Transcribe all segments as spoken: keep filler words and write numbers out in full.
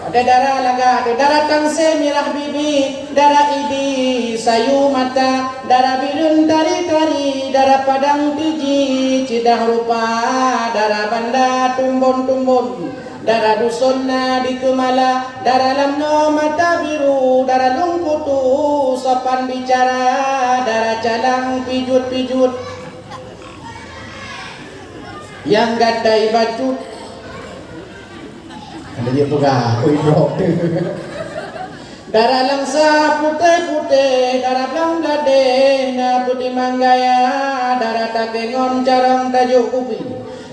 Ada dara lagak, ada dara tangse mirah bibi, dara idi sayu mata, dara bireuen tari-tari, dara padang tiji cidah rupa, dara banda tumbon-tumbon, dara duson na di keumala, dara lam noe mata biru, dara lungkutu sopan bicara, dara calang pijut-pijut. Nyang gata ibacut. Ada dia peugah, aku idrop. Dara langsa putéh-putéh, dara blang bladéh na peutimang gaya, dara takengon carông tajok kupi,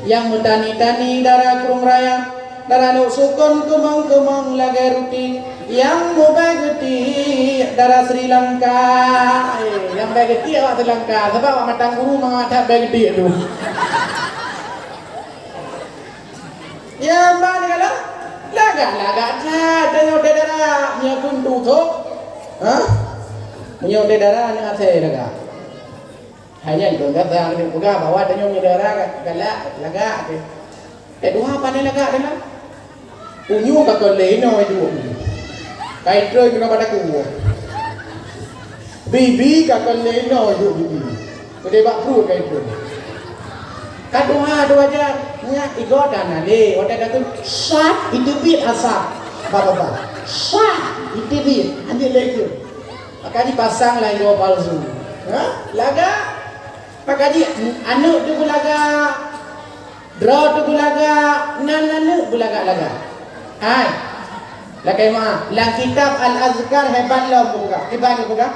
nyang meutani-tani dara krueng raya, dara lok sukon keumong-keumong lagée ruti, nyang mubée geuti dara Sri Lanka. Eh, nyang bée geuti awak Sri Lanka, sabab awak mantong guru mangat that bée geuti tu. Ya, man kalau lagak-lagak that, tanyoe dara nyoe pun tutob. Hah? Meunyoe dara nyoe asai lagak. Hanya itu kata yang peugah bahwa tanyoe dara galak, lagak. Eh, dua apa ni lagak dalam? Unyu ka kon lé inoe duek. Kai trôi kena pada kuah. Bibi ka kon lé inoe duek bibi. Keude bak pruet kai trôi. Ka dua, dua jam. Nyak igo dan ale. Watée ka tu sat, itu bit asap. Baba-baba. Sat, itu bit. Anjing lé ke. Maka dipasang lah igo palsu. Ha? Lagak. Maka di aneuk tu beulagak. Droe teuh beulagak, nan aneuk beulagak-lagak. Hai. Lakée meu'ah, lam kitab Al-Azkar hebat lom geupeugah. Kiban geupeugah.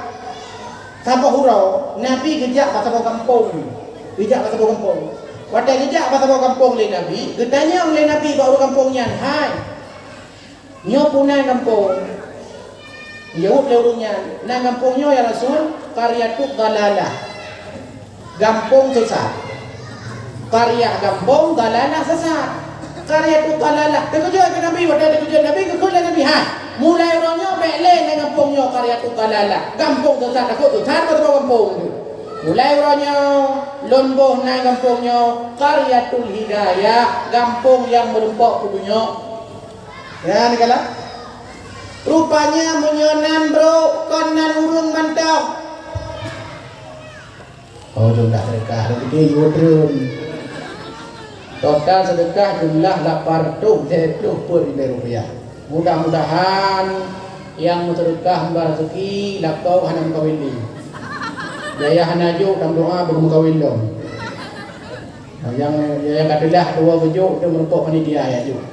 Saboh uroe, Nabi geujak bak saboh gampông. Geujak bak saboh gampông. Watée geujak bak saboh gampông lé Nabi, geutanyong lé Nabi bak ureuëng gampông nyan, "Hai, nyoe peue nan gampông?" Jaweueb lé ureuëng nyan, "Nan gampông nyoe, ya Rasul, Qaryatudh Dhalalah." Gampông sesat. Qaryah gampông, dhalalah sesat. Qaryatudh Dhalalah. Teukeujot keu Nabi, watée teukeujot Nabi, geukheun lé Nabi, "Hai, mulai uroe nyoe bék lé nan gampông nyoe Qaryatudh Dhalalah. Gampông sesat, takot sesat bak saboh gampông tu. Mulai uroe nyoe, lôn boh nan gampông nyoe Qaryatul Hidayah, gampông nyang meurumpok peutunyok." Ya, ni galak. Rupanya meunyoe nan brok kon nan ureuëng mantong. Oh, jom dah sedekah, dah gede, yue treun. Total sedekah jumlah lapan ratus tujuh puluh peuet ribèe rupiah. Mudah-mudahan nyang meusedekah meuba rezeki lakoe hana meukawen lé. Yaya hana jok, tameudoa beu meukawen lom. Nyang, nyang ka teulah dua beujok, tu meurumpok panitia ya jok.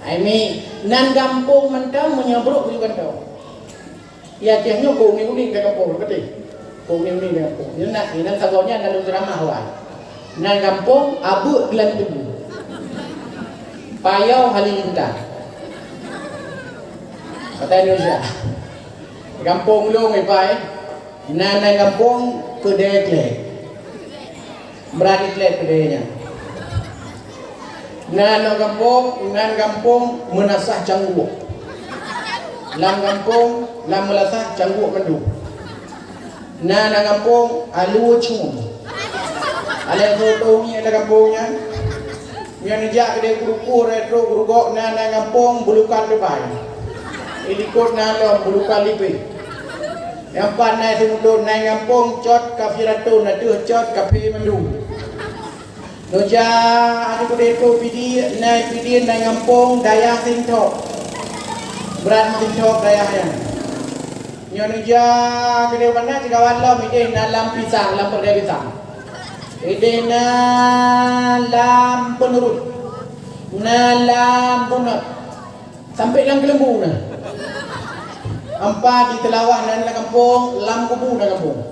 Ai mi, nan gampông mantong meunyoe brok beu mantong. Ya, Aceh nyoe keu uning-uning di gampông, beutôi. Keu uning-uning di gampông. Nyoe na, inan saboh nyan lalu ceuramah awai. Nan gampông Abeuk Geulan Tugu. Payau Halilintar. Kata Indonesia. Gampông ulôn, eh, pai. Nan, nan gampông Keudè Klek. Meurani Klek Keudè nyan. Nan lam gampông, nan gampông Meunasah Cangguek. Lam gampông, lam Meunasah Cangguek mandum. Nan lam gampông Alue Cun. Alai foto ngieng lam gampông nyan. Nyan neujak keudeh guru-guru retro guru gok nan, nan gampông Bulukan Leubèe. Di likot nan lom Bulukan Lipéh. Nyang pat nan seumutôn nan gampông Cot Kafiratôn, ateueh Cot Kafe mandum. Neujak aneuk keudeh tu Pidie, nan Pidie nan gampông Dayah Sinthob. Brat Sinthob dayah nyan. Nyoe neujak keudeh banda sigawan lom ideh nan lam Pisang, lam Peureudèe Pisang. Ideh nan lam Peunurut. Nan lam Bunot. Sampai lam Keuleumbu na. Ampat di Teulawah nan lam gampông, lam Kubu na gampông.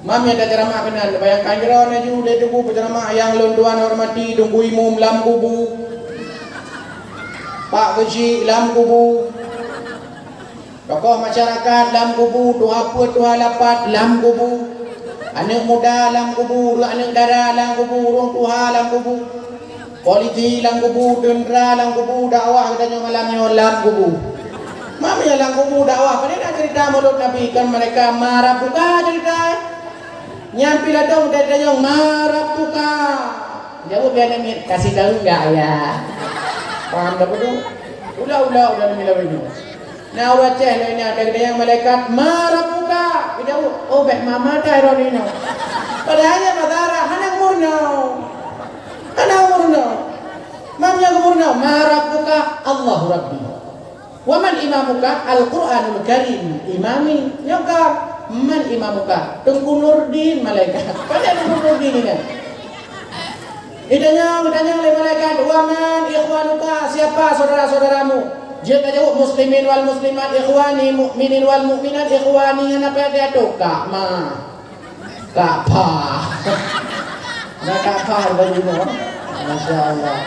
Mam nyang taceuramah keunan, bayangkan keudroe na ju lé Teungku peuceuramah nyang lôn tuan hormati, Teungku Imum lam Kubu. Pak Geuchik lam Kubu. Tokoh masyarakat lam Kubu, tuha peuet, tuha lapat lam Kubu. Aneuk muda lam Kubu, ureueng aneuk dara lam Kubu, ureueng tuha lam Kubu. Polisi lam Kubu, teuntra lam Kubu, dakwah geutanyoe malam nyoe lam Kubu. Mam nyang lam Kubu dakwah, pane na ceurita Maulud Nabi, kan mereka marah buka ceurita. Nyan pih ladôm geutanyoe marah buka. Jaweueb lé aneuk miet, "Kasih tahu enggak, Ayah?" Paham dak beutôi? Ulah-ulah udah nami lawan nyoe. Na ureueng Aceh laén nyan, ada nyang malaikat, "Ma rabbuka?" Geujaweueb, "Oh, bék mama dah droeneuh nyoe." Padahai nyan bahasa Arab, hana meurunoe. Hana meurunoe. Mam nyang meurunoe, "Ma rabbuka?" "Allahu Rabbi." "Wa man imamuka?" "Al-Qur'anul Karim imami." Nyoe ka, "Man imamuka?" "Teungku Nurdin," malaikat. Padahai Teungku Nurdin nyan. Ditanyong, ditanyong lé malaikat, "Wa man ikhwanuka?" "Siapa saudara-saudaramu?" Jeuet tajaweueb, "Muslimin wal muslimat ikhwani, mukminin wal mukminat ikhwani." Nyan apa yang diatur? Ka'bah. Nah, Ka'bah baru nyoe. Masya Allah.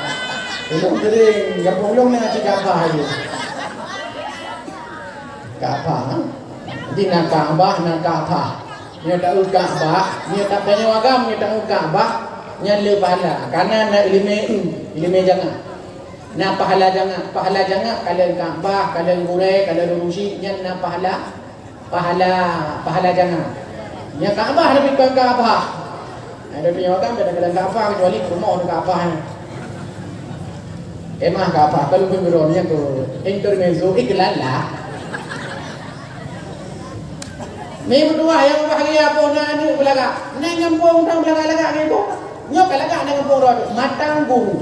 Ulôn sering, gampông ulôn na cit Ka'bah je. Ka'bah. Jadi na Ka'bah, na Ka'bah. Nyoe taeu Ka'bah, nyoe tatanyoe agam, nyoe taeu Ka'bah, nyan le pahala. Karena na ileumèe eu, ileumèe jangak. Na pahala jangak, pahala jangak kalon Ka'bah, kalon gurèe, kalon ureueng syik, nyan na pahala, pahala, pahala jangak. Nyan Ka'bah tapi kon Ka'bah. Ada punya orang kadang-kadang Ka'bah kecuali ke rumah orang Ka'bah. Emang Ka'bah kalau pun berani aku intermezzo iklan lah. Ni meutuah nyang bahagia po na aneuk beulagak. Nai gampông ureueng beulagak-lagak ngon ibu. Nyoe ka lagak nai gampông ureueng matang guru.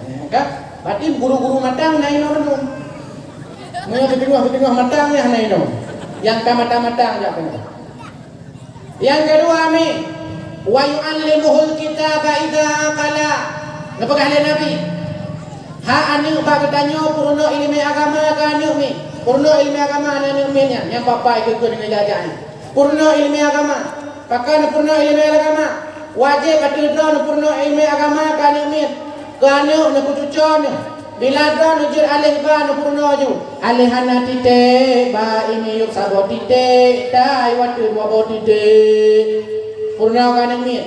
Ya, kan? Berarti guru-guru matang na inoe mandum. Meunyoe siteungoh-siteungoh matang nyan na inoe. Nyang ka matang-matang jak keunoe. Nyang keudua mi, "Wa yu'allimuhul kitaba idza aqala." Neupeugah lé Nabi, "Hai aneuk, bak geutanyoe peurunoe ileumèe agama keu aneuk mi. Peurunoe ileumèe agama aneuk mi nyan, nyang papai keu-keu deungon jajak nyan. Peurunoe ileumèe agama." Pakon neupeurunoe ileumèe agama? Wajéb ateueh droe neupeurunoe ileumèe agama keu aneuk miet, keu aneuk neuh, keu cucoe neuh. Bila droe neujeuet aléh ba neupeurunoe ju. Aléh hana titék, ba i miyueb saboh titék, tai watèe dua boh titék. Peurunoe keu aneuk miet.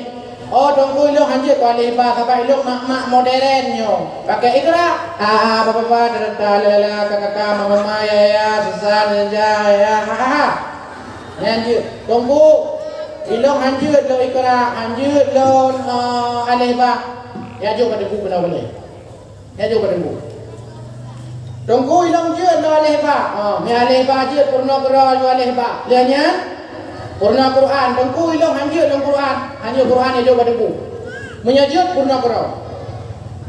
Oh, Teungku, ilôn hanjeuet keu aléh ba, sabab ilôn mak-mak modern nyoe. Pakai Iqra. A, a, ba, ba, ba, da, da, da, la, la, la, ka, ka, ka, ma, ma, ma, ya, ya, susan, ja, ya, ha, ha, ha. Nyan jeuet. Teungku, ilôn hanjeuet lôn Iqra, hanjeuet lôn, eh, aléh ba. Ya, jok bak teungku keunoe boleh. Ya, jok bak teungku. Teungku, ilôn jeuet lôn aléh ba. Ha, mi aléh ba jeuet peurunoe keudroe lôn aléh ba. Lheueh nyan, peurunoe Quran. Teungku, ilôn hanjeuet lôn Quran. Hanjeuet Quran ya jok bak teungku. Meunyoe jeuet peurunoe keudroe.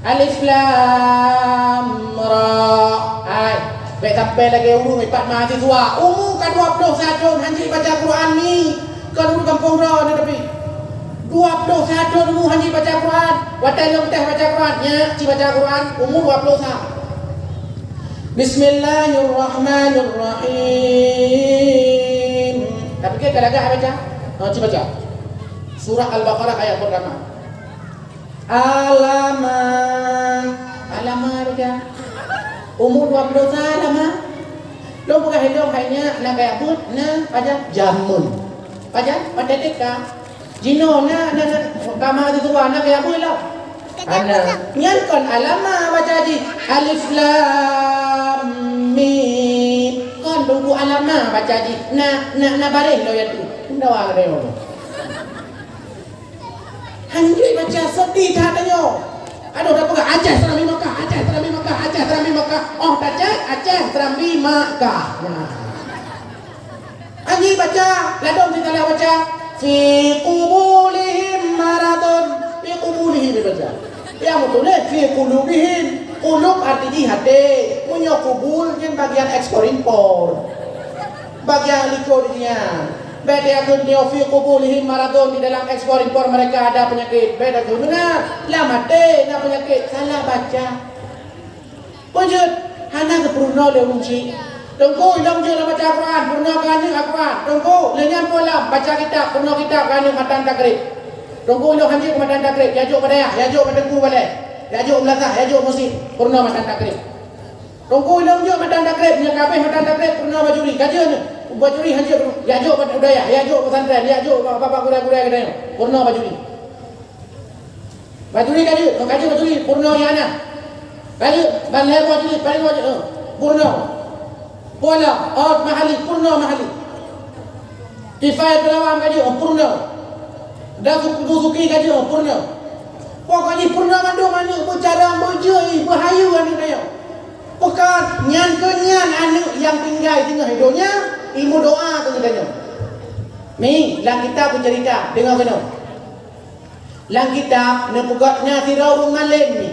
Alif Lam Ra. Hai, bèk sampai lagèe ureueng ipat mahasiswa. Umu ka dua ploh satu thôn hanjeuet baca Quran ni. Kon ureueng gampông droe nyoe tapi. Dua ploh satu thôn umu hanjeuet baca Quran. Watèe lôn tes baca Quran, nyak ci baca Quran, umu dua ploh satu. Bismillahirrahmanirrahim. Tapi ka lagak baca. Ha, ci baca. Surah Al-Baqarah ayat pertama. Alama. Alama baca. Umu dua ploh satu alama. Lôn peugah ilôn hai nyak na kajak beuet, na pajan jameun. Pajan? Watèe T K. Jinoe na, na, na, ka mahasiswa na kajak beuet lom. Hana. Nyan kon alama baca jih. Alif lam mim. Kon teungku alama baca jih. Na, na, na baréh lom ya tu. Ndawa keu droe. Hanjeuet baca, seudeh that tanyoe. Adoh, tapeugah Aceh Serambi Makkah, Aceh Serambi Makkah, Aceh Serambi Makkah. Oh, tacak Aceh Serambi Makkah. Nah. Hanjeuet baca, ladôm sikalah baca, "Fi qubulihim maradun." Fi qubulihim dibaca. Nyang meutuléh fi qulubihim. Qulub arti jih até. Meunyoe qubul nyan bagian ekspor impor. Bagian likot nyan. Bèk takheun nyoe fi qubulihim maradun, di dalam ekspor impor mereka ada penyakit. Bèk takheun meunan. Lam até na penyakit. Salah baca. Peue jeuet? Hana geupeurunoe lé ureueng chik. Teungku, ilôn jeuet lôn baca Quran, peurunoe keu aneuk Quran. Teungku, lheueh nyan peue lom, baca kitab, peurunoe kitab keu aneuk matan takrib. Teungku, ilôn hanjeuet keu matan takrib, ya jok bak dayah, ya jok bak teungku balèe, ya jok meulasah, ya jok meuseujid, peurunoe matan takrib. Teungku, ilôn jok matan takrib, nyoe ka abéh matan takrib, peurunoe bajuri, ka jeuet nyoe. Bajuri hanjeuet, ya jok bak dayah, ya jok pesantren, ya jok bak, bak, bak gurèe-gurèe geutanyoe, peurunoe bajuri. Bajuri ka jeuet, ka jeuet bajuri, peurunoe ya na. Ka jeuet, ban lhèe boh juri, paléng boh juri, eh, peurunoe. Boh lom, oh, mahali, peurunoe mahali. Kifayatul Awam ka jeuet, oh, peurunoe. Dan Su-, Dusuki ka jeuet, oh, peurunoe. Pokok jih peurunoe mandum aneuk beucarông, beujeuet, beuhayeue aneuk tanyoe. Bukan, nyan keuh nyan aneuk nyang tinggai teungoh donya, imeudoa keu geutanyoe. Mi, lam kitab geuceurita, deungoe keunoe. Lam kitab neupeugah na sidroe ureuëng malém mi.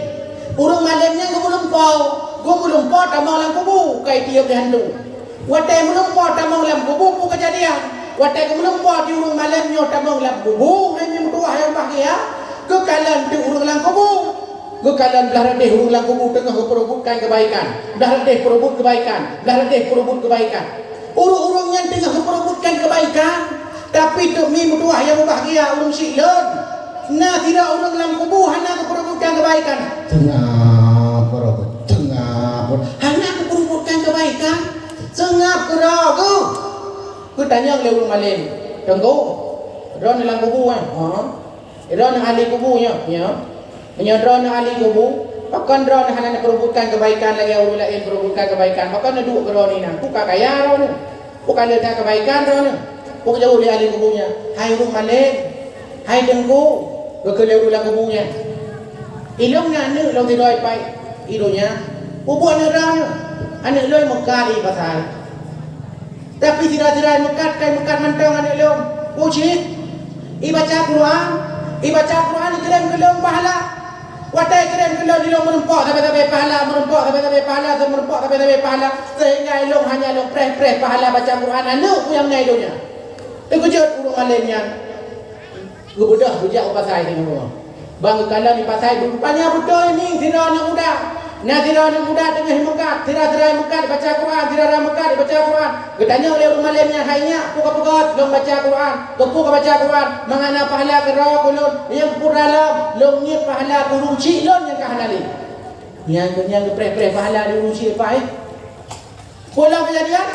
Ureuëng malém nyan geumeulumpoe, geumeulumpoe tamong lam kubu, ka itiup lé hantu. Watée meulumpoe tamong lam kubu, peue keujadian? Watée geumeulumpoe di ureuëng malém nyoe tamong lam kubu, ureuëng nyang meutuwah nyang bahgia, geukalon teuk ureuëng lam kubu. Geukalon blah reudeh ureuëng lam kubu teungoh geupeureubeutkan keubaikan. Blah reudeh peureubeut keubaikan. Blah reudeh peureubeut keubaikan. Ureuëng-ureuëng nyan teungoh geupeureubeutkan keubaikan, tapi teuk mi meutuwah nyang mubahgia ureuëng syiek lôn. Na sidroe ureuëng lam kubu hana geupeureubeutkan keubaikan. Teungoh peureubeut, teungoh peureubeut. Hana geupeureubeutkan keubaikan. Seungab keudroe geuh. Geutanyong lé ureuëng malém, "Teungku, droeneuh lam kubu, eh?" "Ha." "Droeneuh ahli kubu nyoe?" "Nyoe." "Meunyoe droeneuh ahli kubu, pakon droeneuh hana neupeureubeutkan keubaikan lagée ureuëng laén peureubeutkan keubaikan? Pakon neuduek keu droeneuh inan? Peue ka kaya droeneuh? Peue ka le that keubaikan droeneuh?" Peue geujaweueb lé ahli kubu nyan, "Hai ureuëng malém, hai teungku," geukheun lé ureuëng lam kubu nyan, "Ilôn na aneuk lôn sidroe ipat i donya. Peubuet aneuk droeneuh, aneuk lôn meukat i pasai." Tapi sira-sira meukat, kai meukat mantong aneuk lôn. Peue cit? Ibaca Quran, ibaca Quran ikirém keu lôn pahala. Watée ikirém keu lôn, ilôn meurumpok sabe-sabe pahala, meurumpok sabe-sabe pahala, meurumpok sabe-sabe pahala, sehingga ilôn hanya lôn preh-preh pahala baca Quran aneuk nyang na i donya. Teukeujot ureuëng malém nyan. Geubeudôh geujak u pasai singoh. Ban geukalon di pasai, rupanya beutôi ni sidroe aneuk muda. Na sidroe aneuk muda teungoh meukat, sira-sira meukat baca Quran, sira-sira meukat baca Quran. Geutanyong lé ureuëng malém nyan, "Hai nyak, peue ka peugét lôn baca Quran? Keupeue ka baca Quran? Mangat na pahala keudroe keu lôn nyang peuralom, lôn niet pahala keu ureuëng syiek lôn nyang ka hana lé." Nyan keuh nyang geupreh-preh pahala di ureuëng syiek pai. Peue lom keujadian?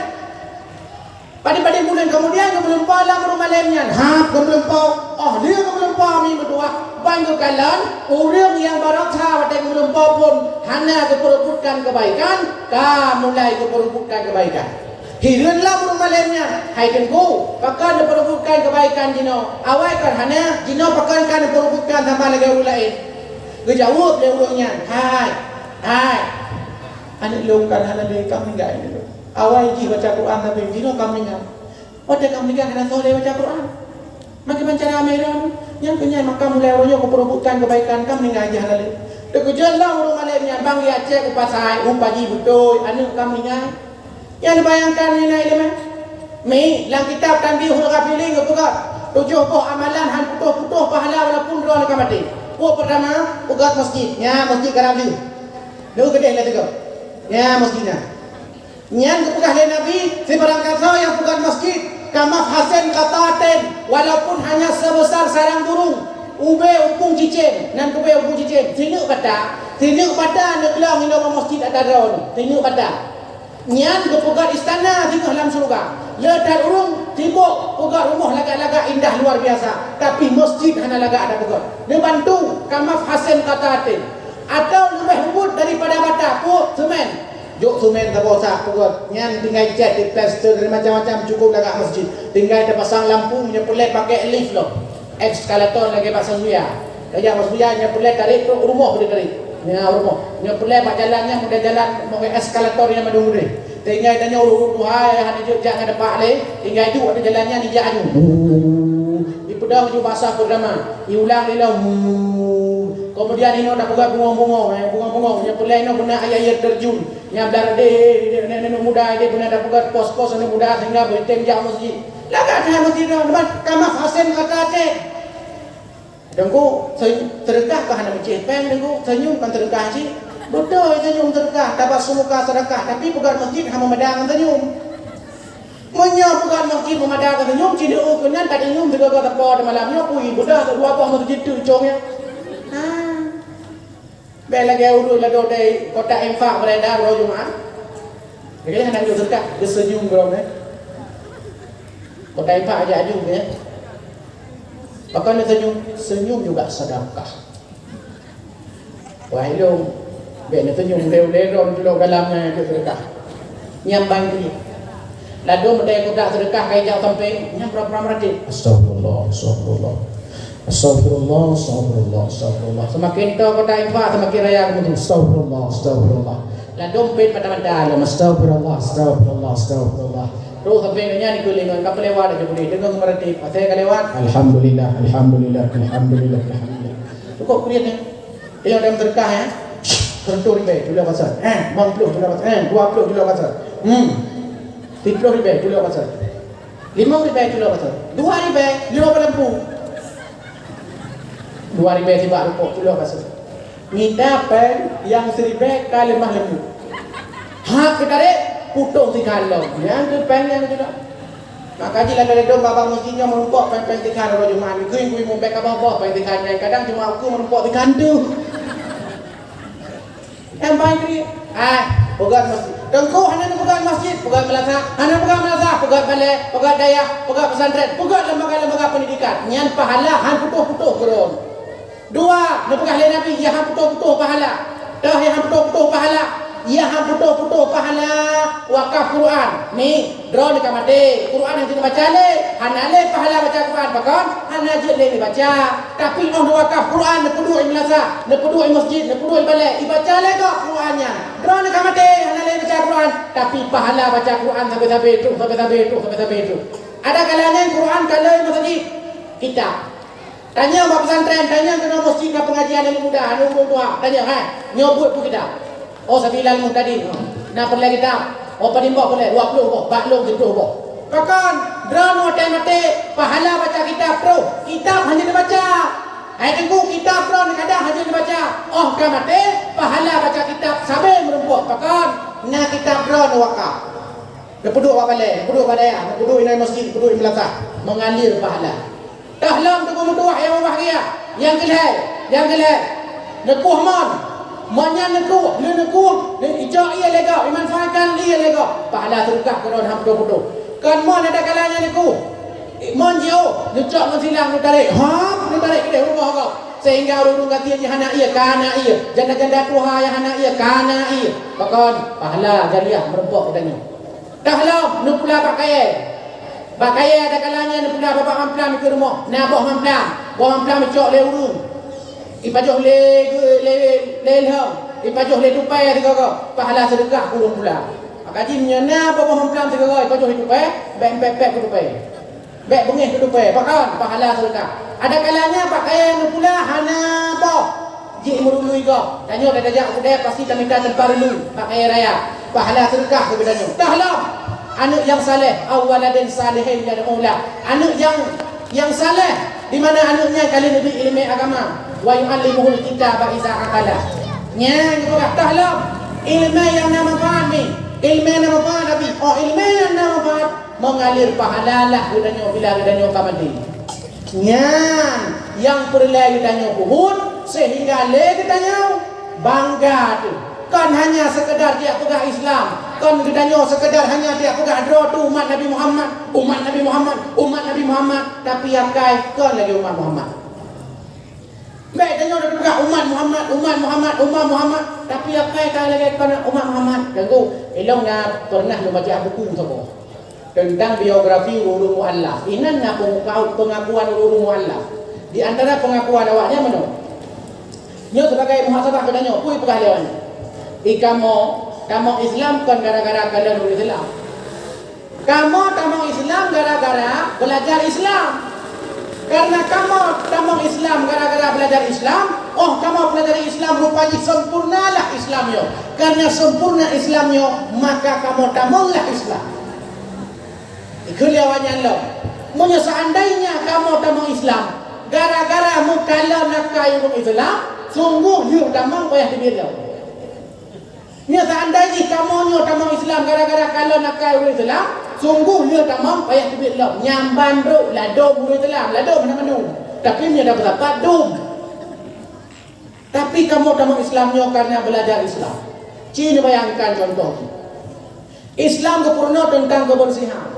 Padum-padum buleuen keumudian, geumeulumpoe lam ureuëng malém nyan. Hab geumeulumpoe, óh lheueh geumeulumpoe mi meutuwah, ban geukalon ureuëng nyang baroesa watée geumeulumpoe phon hana geupeureubeutkan keubaikan, ka mulai geupeureubeutkan keubaikan. Hireuen lam ureuëng malém nyan, "Hai teungku, pakon neupeureubeutkan keubaikan jinoe? Awai kon hana, jinoe pakon ka neupeureubeutkan sama lagée ureuëng laén?" Geujaweueb lé ureuëng nyan, "Hai, hai, aneuk lôn kan hana lé, ka meuninggai aneuk lôn. Awai jih baca Quran tapi jinoe ka meuninggai." Watée ka meuninggai hana soe lé baca Quran. Meukiban cara amai droeneuh, nyang keu nyan maka mulai uroe nyoe geupeureubeutkan keubaikan, ka meuninggai jih hana lé. Teukeujot lom ureuëng malém nyan ban geujak cék u pasai, rupa jih beutôi aneuk ka meuninggai. Nyan bayangkan nilai ileumèe. Mi, lam kitab Tanbihul Ghafilin geupeugah, tujoh boh amalan han putôh-putôh pahala walaupun droeneuh ka maté. Peue peurtama, peugét masjid. Nyan masjid ka rab jih. Neu keudeh lé teuka. Nyan masjid nyan. Nyan geupeugah lé Nabi, "Sibarang gasoe nyang peugét masjid, kamaf hasen kata aten, walaupun hanya sebesar sarang burung, ubé umpung cicém, nan keubé umpung cicém, sineuk bata, sineuk bata neuglong inoe bak masjid ata droe, sineuk bata." Nyan geupeugét istana singoh lam syeuruga. Le that ureuëng sibok peugét rumoh lagak-lagak indah luar biasa, tapi masjid hana lagak tapeugét. Neubantu kamaf hasen kata aten. Atau leubeh ubit daripada bata, peue semen. Jok semen saboh sak peugét. Nyan tinggai cat, diplester, dari macam-macam, cukup lagak masjid. Tinggai tapasang lampu, meunyoe peureulée pakai lift lom. Eskalator lagée bak Sazuya. Tajak bak Sazuya, meunyoe peureulée tarék trok rumoh, boleh tarék. Nyan rumoh. Meunyoe peureulée bak jalan nyan, model jalan, model eskalator nyang mandum udeh. Tinggai tanyoe ureuëng tuha, hana jeuet jak ngon tapak lé. Tinggai duek di jalan nyan, ijak aju. Ipeudong ju basa peurtama. Iulang lé lom. Keumudian inoe tapeugét bungong-bungong, eh, bungong-bungong. Meunyoe peureulée inoe beuna air-air terjun. Nyang blah deh, deh, deh, deh, aneuk muda, deh, beuna tapeugét pos-pos aneuk muda sehingga beutem jak masjid. Lagak that masjid nyoe, teuma kamaf hasen kata aten. Teungku, se-, seudeukah ka hana meucéh péng, Teungku? Senyum kan seudeukah cit? Beutôi, senyum seudeukah, tabassum muka seudeukah, tapi peugét masjid hana meumada ngon senyum. Meunyoe peugét masjid meumada ngon senyum, ci deuh keunan ka senyum sigoe-goe teupot malam nyoe, pui beudôh dua boh masjid teucong nyan. Ha. Bèk lagèe ureueng ladôm dai kotak infak beredar uroe Jumat. Lagèe nyan hana jeuet seudeukah, geuseunyum gohlom, eh. Kotak infak aju-aju, eh. Pakon neusenyum? Senyum juga sedekah. Wah, ilôn, bèk neusenyum, ulèe-ulèe droe tulông dalam nyan jeuet seudeukah. Nyan ban keuh. Ladôm dai kotak seudeukah ka ijak sampéng, nyan pura-pura meuratéb. Astagfirullah, astagfirullah. Astagfirullah, astagfirullah, astagfirullah. Seumaken toe kotak infak, seumaken raya keumeudeuh. Astagfirullah, astagfirullah. Ladôm pét mata-mata lom, astagfirullah, astagfirullah, astagfirullah. Terus sampai nyan ikut lingkungan, ka lewat aja boleh. Dengar meureuti, pasai ka lewat. Alhamdulillah, alhamdulillah, alhamdulillah, alhamdulillah. Cukup kuliah ni. Tengok dalam terkah, ya. Seratus ribèe, tulah pasal. Eh, lima puluh, tulah pasal. Eh, dua puluh, tulah pasal. Hmm. Tiga puluh ribèe, tulah pasal. Lima ribèe, tulah pasal. Dua ribèe, lima puluh lampu. Dua ribèe sibak rukok, tulah pasal. Mita péng nyang siribèe ka leumah leumbut. Hak geutarek, putôh sikhan lom. Nyang keu péng nyang keu. Maka jih lam dalé dom baba meuseujid nyoe meurumpok péng-péng sikhan uroe Jumat. Kui-kui mumbek ka boh-boh péng sikhan nyan. Kadang cuma ukeue meurumpok sikhan tu. Nyang paling kiri, ah, peugöt meuseujid. Teungku hana neupeugöt meuseujid, peugöt meulasah. Hana peugöt meulasah, peugöt balè, peugöt dayah, peugöt pesantren, peugöt lembaga-lembaga pendidikan. Nyan pahala han putôh-putôh keudroe. Dua, neupeugah lé Nabi, "Ia han putôh-putôh pahala." Toh ia han putôh-putôh pahala, ia han putôh-putôh pahala wakaf Quran. Ni, droeneuh ka maté, Quran han jeuet neubaca lé, hana lé pahala baca Quran, pakon? Hana jeuet lé neubaca. Tapi óh neuwakaf Quran, neupeuduek i meulasah, neupeuduek i meuseujid, neupeuduek i balè, ibaca lé gob Quran nyan. Droeneuh ka maté, hana lé baca Quran, tapi pahala baca Quran sabe-sabe troh, sabe-sabe troh, sabe-sabe troh. Ada kalanya Quran ka lheueh meuseujid, kitab. Tanyong bak pesantren, tanyong keunoe meuseujid na pengajian aneuk muda, aneuk ureueng tuha. Tanyong, hai, nyoe buet peue kitab? Oh, Sabilal Muhtadin. Na peureulèe kitab? Oh, padum boh peureulèe? Dua ploh boh, bak lôn siplôh boh. Pakon, droeneuh watèe maté, pahala baca kitab troh, kitab hana neubaca. Hai Teungku, kitab droeneuh kadang hana neubaca. Oh ka maté, pahala baca kitab sabe meurumpok. Pakon, na kitab droeneuh wakaf. Neupeuduek bak balè, neupeuduek bak dayah, neupeuduek inan meuseujid, neupeuduek i meulasah, meungalir pahala. Toh lom teungku meutuwah nyang mubahgia, nyang keulhèe, nyang keulhèe. Neukueh mon, mon nyan neukueh, lheueh neukueh, neuicok ié lé gob, imanfaatkan ié lé gob. Pahala seudeukah keudroe han putôh-putôh. Kon mon ada kalanya neukueh. Mon jiôh, neucok ngon silang neutarek, hop, neutarek keudéh rumoh gob. Sehingga ureueng-ureueng gasien nyang hana ié, ka na ié. Janda-janda tuha nyang hana ié, ka na ié. Pakon, pahala jariah meurumpok geutanyoe. Toh lom, neupula bak kayèe. Bak kayèe ada kalanya neupula babah mamplam dikeue rumoh. Na boh mamplam, boh mamplam icok lé ureueng. Ipajoh lé, lé, lé lheueng, ipajoh lé tupai sigoe-goe. Pahala seudeukah keu ureueng pula. Maka jih meunyoe na boh mamplam sigoe-goe ipajoh lé tupai, bèk pèp-pèp keu tupai. Bèk beungéh keu tupai, pakon, pahala seudeukah. Ada kalanya bak kayèe neupula hana boh. Jih meurului gob. Tanyoe tajak u keudè pasti tamita teumpat rului bak kayèe raya. Pahala seudeukah keu geutanyoe. Toh lom, aneuk nyang saleh, aw waladin salihin yad'u lah. Aneuk nyang, nyang saleh, di mana aneuk nyan ka lheueh neubri ileumèe agama. Wa yu'allimuhul kitaba idza aqala. Nyan geupeugah, toh lom, ileumèe nyang na manfaat nyan. Ileumèe na manfaat, Abi. Oh, ileumèe nyang na manfaat. Meungalir pahala lah geutanyoe bila geutanyoe ka maté. Nyan nyang peureulèe geutanyoe peubuet seuhingga lé geutanyoe bangga teuh. Kon hanya seukeudar tiep peugah Islam, kon geutanyoe seukeudar hanya tiep peugah droe teuh umat Nabi Muhammad, umat Nabi Muhammad, umat Nabi Muhammad, tapi akai kon lagèe umat Muhammad. Bèk tanyoe tapeugah umat Muhammad, umat Muhammad, umat Muhammad, tapi akai ka lagèe kon umat Muhammad. Teungku, ilôn na peureunah lôn baca buku saboh teuntang biografi ureueng-ureueng mualaf. Inan na peungakau-, peungakuan ureueng-ureueng mualaf. Di antara peungakuan awaknyan meunoe. Nyoe sibagai muhasabah geutanyoe, peue peugah lé awaknyan? I kamoe tamong Islam kon gara-gara kalon ureueng Islam. Kamoe tamong Islam gara-gara beulajar Islam. Karena kamoe tamong Islam gara-gara beulajar Islam, oh kamoe peulajari Islam rupa jih sempurnalah Islam nyoe. Karena sempurna Islam nyoe, maka kamoe tamonglah Islam. Ikheun lé awaknyan lom, meunyoe seandainya kamoe tamong Islam gara-gara meukalon akai ureueng Islam, sungguh lheueh tamong payah teubiet lom. Nyoe seandai jih kamoe nyoe tamong Islam gara-gara kalon akai ureueng Islam, sungguh lheueh tamong payah teubiet lom. Nyan ban brôk ladôm ureueng Islam, ladôm hana mandum. Tapi meunyoe tapeusapat dum. Tapi kamoe tamong Islam nyoe karena beulajar Islam. Ci neubayangkan contoh jih. Islam geupeurunoe teuntang keubeursihan.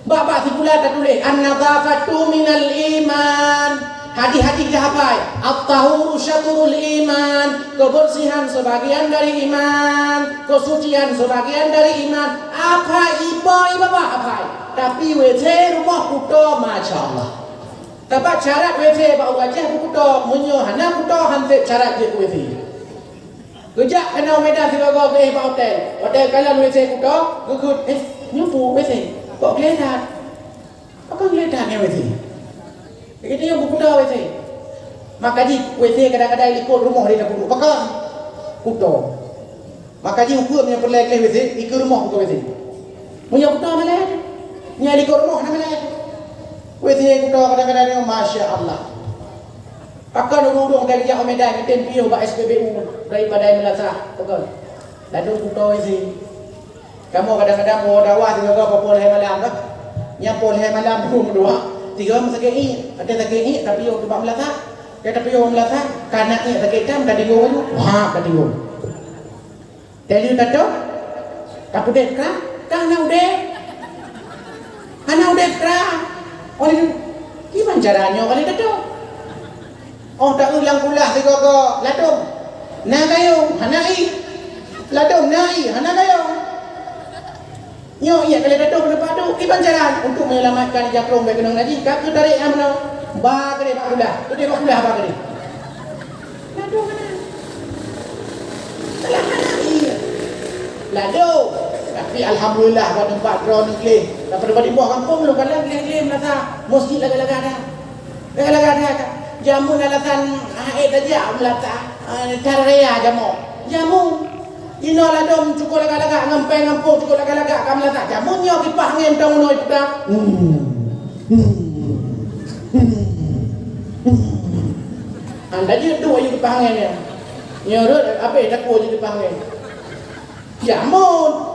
Bak-bak sikula tatuléh, "An-nadhafatu minal iman." Hadih-hadih tahafai, "At-tahuru syatrul iman." Keubeursihan seubagian dari iman, keusucian seubagian dari iman. Aphai iba iba bah aphai. Tapi W C rumoh kuto, masya Allah. Sabab syarat W C bak ureueng Aceh beukuto, meunyoe hana kuto, han sép syarat jeuet keu W C. Geujak keunoe Medan sigoe-goe geuéh bak hotel. Watèe kalon W C kuto, geukheun, "Eh, nyoe peue W C? Kok gleh that? Pakon gleh that nyoe W C?" Geukheun, "Nyoe beukuto W C." Maka jih W C kadang-kadang likot rumoh di tapeuduek. Pakon? Kuto. Maka jih ukeue meunyoe peureulèe gleh W C, ikeue rumoh buka W C. Meunyoe kuto malèe, nyoe likot rumoh na malèe. W C kuto kadang-kadang nyoe, masya Allah. Pakon ureueng-ureueng ka geujak u Medan, jitem piôh bak S P B U daripada meulasah. Pakon? Ladôm kuto W C. Kamoe kadang-kadang meu dakwah tiga poh lhèe malam dah. Nyan poh lhèe malam dua, tiga sakét iek. Ada sakét iek, tapi yo bak meulasah. Dia tapi yo meulasah, kana iek sakét tam, ka tinggung laju. Wah, ka tinggung. Tadi tato, ka pudeh ka, ka hana udeb. Hana udeb ka. Oleh kiban cara nyoe kali tato. Oh, ta ulang kulah sigoe-goe ladôm. Na gayong, hana iek. Ladôm na iek, hana gayong. Nyoe iek kali ladôm leupah tu, kiban cara untuk menyelamatkan jakrong bèk keunong najis, ka keutarek nyang meunoe. Ba keudeh bak kulah, keudeh bak kulah ba keudeh. Ladôm hana. Salah hana iek. Ladôm. Tapi alhamdulillah bak teumpat droeneuh gleh. Daripada bak di boh gampông lôn kalon gleh-gleh meulasah. Meuseujid lagak-lagak dah. Lagak-lagak dah. Jameun alasan hana tajak meulasah, eh, cara raya jameun. Jameun. Inoe ladôm cukôp lagak-lagak, ngon pèng gampông cukôp lagak-lagak ka meulasah. Jameun nyoe kipah angén tameunoe ipeudak. Hmm. Hmm. Hmm. Anda jeuet duek aju kipah angén nyoe. Nyoe rhot abéh takue aju kipah angén. Jameun.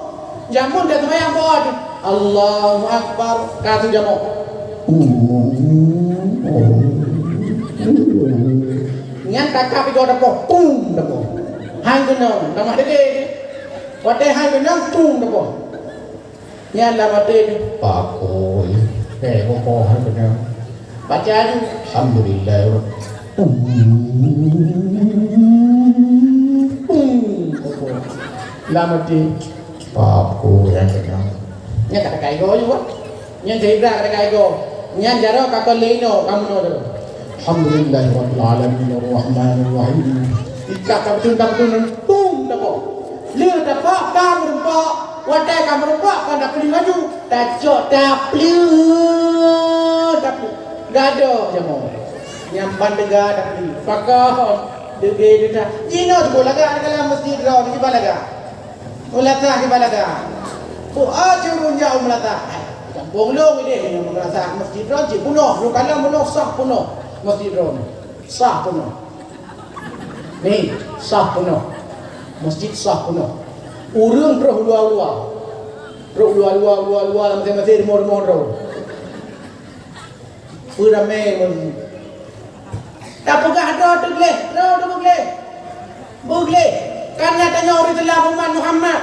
Jameun dak seumayang po tu. Allahu Akbar. Ka tu jameun. Nyan takab igoe teupông. Pung teupông. Han keunong. Tamah dege. Watèe han keunong, pung teupông. Nyan lam até tu. Pakoi. Eh, kok han keunong. Baca aju. Alhamdulillah. Pung. Pung. Lam até. Pakoi han keunong. Nyan kata kai go juga. Nyan cerita kata kai go. Nyan jaroe ka kon lé inoe, ka meunoe jaroe. Alhamdulillahirabbil alamin, arrahmanirrahim. Ikat ka beutôi, ka beutôi, tum, tapok. Le tapok, ka meurumpok. Watèe ka meurumpok, ka tapeuleueh laju. Tacok, tapeuleueh, tapeuleueh. Gadoh jamoe. Nyang ban teuga tapeuleueh. Pakon, deuge teuga. Jinoe teuka lagak dalam meuseujid droe, kiban lagak. Meulasah di balaga. Ku ajeurun jauh meulasah. Hai, gampông lôn idéh meunyoe meulasah meuseujid droe cit peunoh. Lôn kalon peunoh, sah peunoh meuseujid droe. Sah peunoh. Ni, sah peunoh. Meuseujid sah peunoh. Ureueng troh luwa-luwa. Troh luwa-luwa, luwa-luwa, maséng-maséng rumoh-rumoh droe. Peuramé ngon tapeugah droe teugleh, droe teugleh. Beugleh, karena tanyoe ureueng Islam umat Muhammad.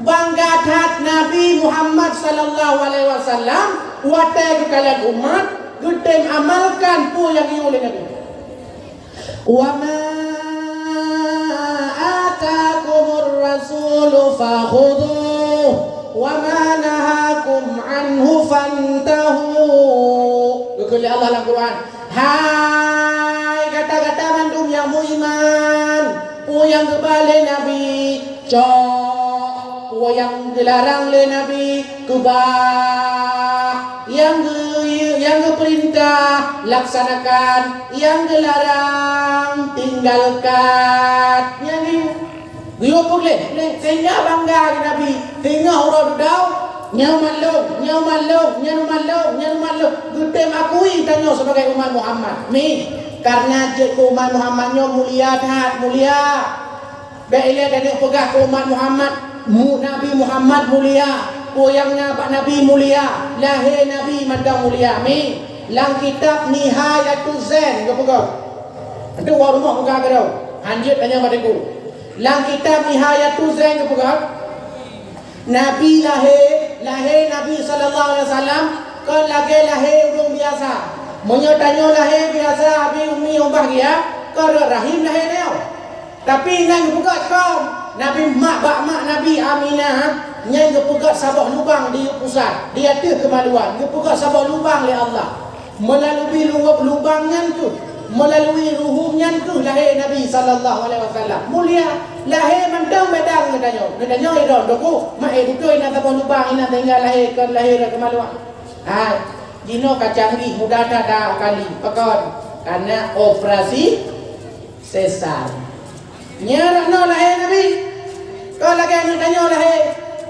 Bangga that Nabi Muhammad sallallahu alaihi wasallam watèe geukalon umat, geutem amalkan peue nyang geuyue lé Nabi. "Wa ma atakumur rasulu fakhudhuh, wa ma nahakum anhu fantahu." Geukheun lé Allah lam Quran, "Hai gata-gata mandum nyang meuiman, peue nyang geuba lé Nabi, cok, peue nyang geularang lé Nabi, keubah, nyang geu-, nyang geupeurintah, laksanakan, nyang geularang, tinggalkan." Nyang geuyue peugleh, sehingga bangga di Nabi, sehingga uroe dudoe, nyan umat lôn, nyan umat lôn, nyan umat lôn, nyan umat lôn, geutem akui tanyoe sebagai umat Muhammad. Mi, karena jeuet keu umat Muhammad nyoe mulia that, mulia. Bèk ilèe tanyoe peugah keu umat Muhammad, mu-, Nabi Muhammad mulia. Peue nyang na bak Nabi mulia, lahé Nabi mantong mulia. Mi, lam kitab Nihayatuz Zain geupeugah. Enteuk woe rumoh buka keudroe. Han jeuet tanyong bak teungku. Lam kitab Nihayatuz Zain geupeugah, Nabi lahé, lahé Nabi sallallahu alaihi wasallam kon lagèe lahé ureueng biasa. Meunyoe tanyoe lahé biasa, abi, umi, ubah gia, kon rot rahim lahé tanyoe. Tapi nyan geupeugöt kon, Nabi mak bak mak Nabi Aminah, nyan geupeugöt saboh lubang di pusat, di ateueh keumaluan, geupeugöt saboh lubang lé Allah. Meulalu lubang nyan tu, Meulalui ruhum nyan kheueh lahé Nabi sallallahu alaihi wasallam. Mulia, lahé mantong beda ngon geutanyoe. Geutanyoe idong teuku, mak eh beutôi na saboh lubang inan sehingga lahé kon lahé rot keumaluan. Hai, jinoe ka canggih mudah that kali. Pakon? Karena operasi sesar. Nyan rot noe lahé Nabi. Kon lagée aneuëk tanyoe lahé.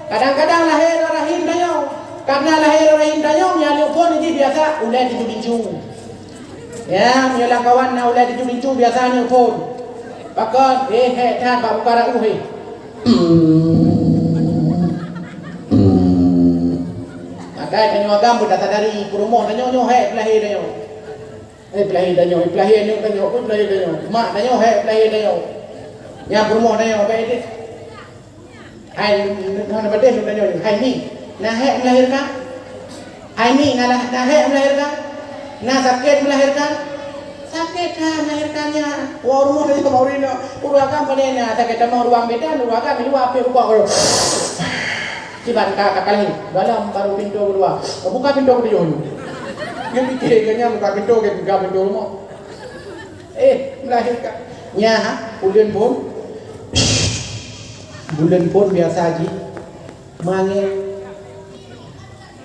Kadang-kadang lahé rot rahim tanyoe. Karena lahé rot rahim tanyoe, meunyoe aneuëk phon jih biasa ulée tujoh bincu. Ya, meunyoe lam kawan na ulée tujoh bincu biasa aneuëk phon. Pakon, eh, hék that bak muka raoh, eh. Makai tanyoe agam pun tak sadari, peurumoh tanyoe nyoe hék peulahé tanyoe. Eh, peulahé tanyoe, eh, peulahé aneuëk tanyoe, pun peulahé tanyoe. Mak tanyoe, hai peulahé tanyoe. Nyang peurumoh tanyoe, bèk ideh. Hai, hana padeh lôn tanyoe, hai ni, na hék melahirkan? Hai ni, na, na hék melahirkan? Na sakét melahirkan? Sakét ha melahirkan nyan. Wah, rumoh tanyoe bak ureueng inong, ureueng agam padeh na sakét tamong ruang bidan, ureueng agam di luwa pih rukok. Kiban ka, ka kalheuh. Dalam baru pintoe keudua. Buka pintoe keutujoh nyoe. Nyang pike ke nyang buka pintoe, ke buka pintoe rumoh. Eh, melahirkan. Nya, ha, buleuen phon. Buleuen phon biasa jih. Mangén.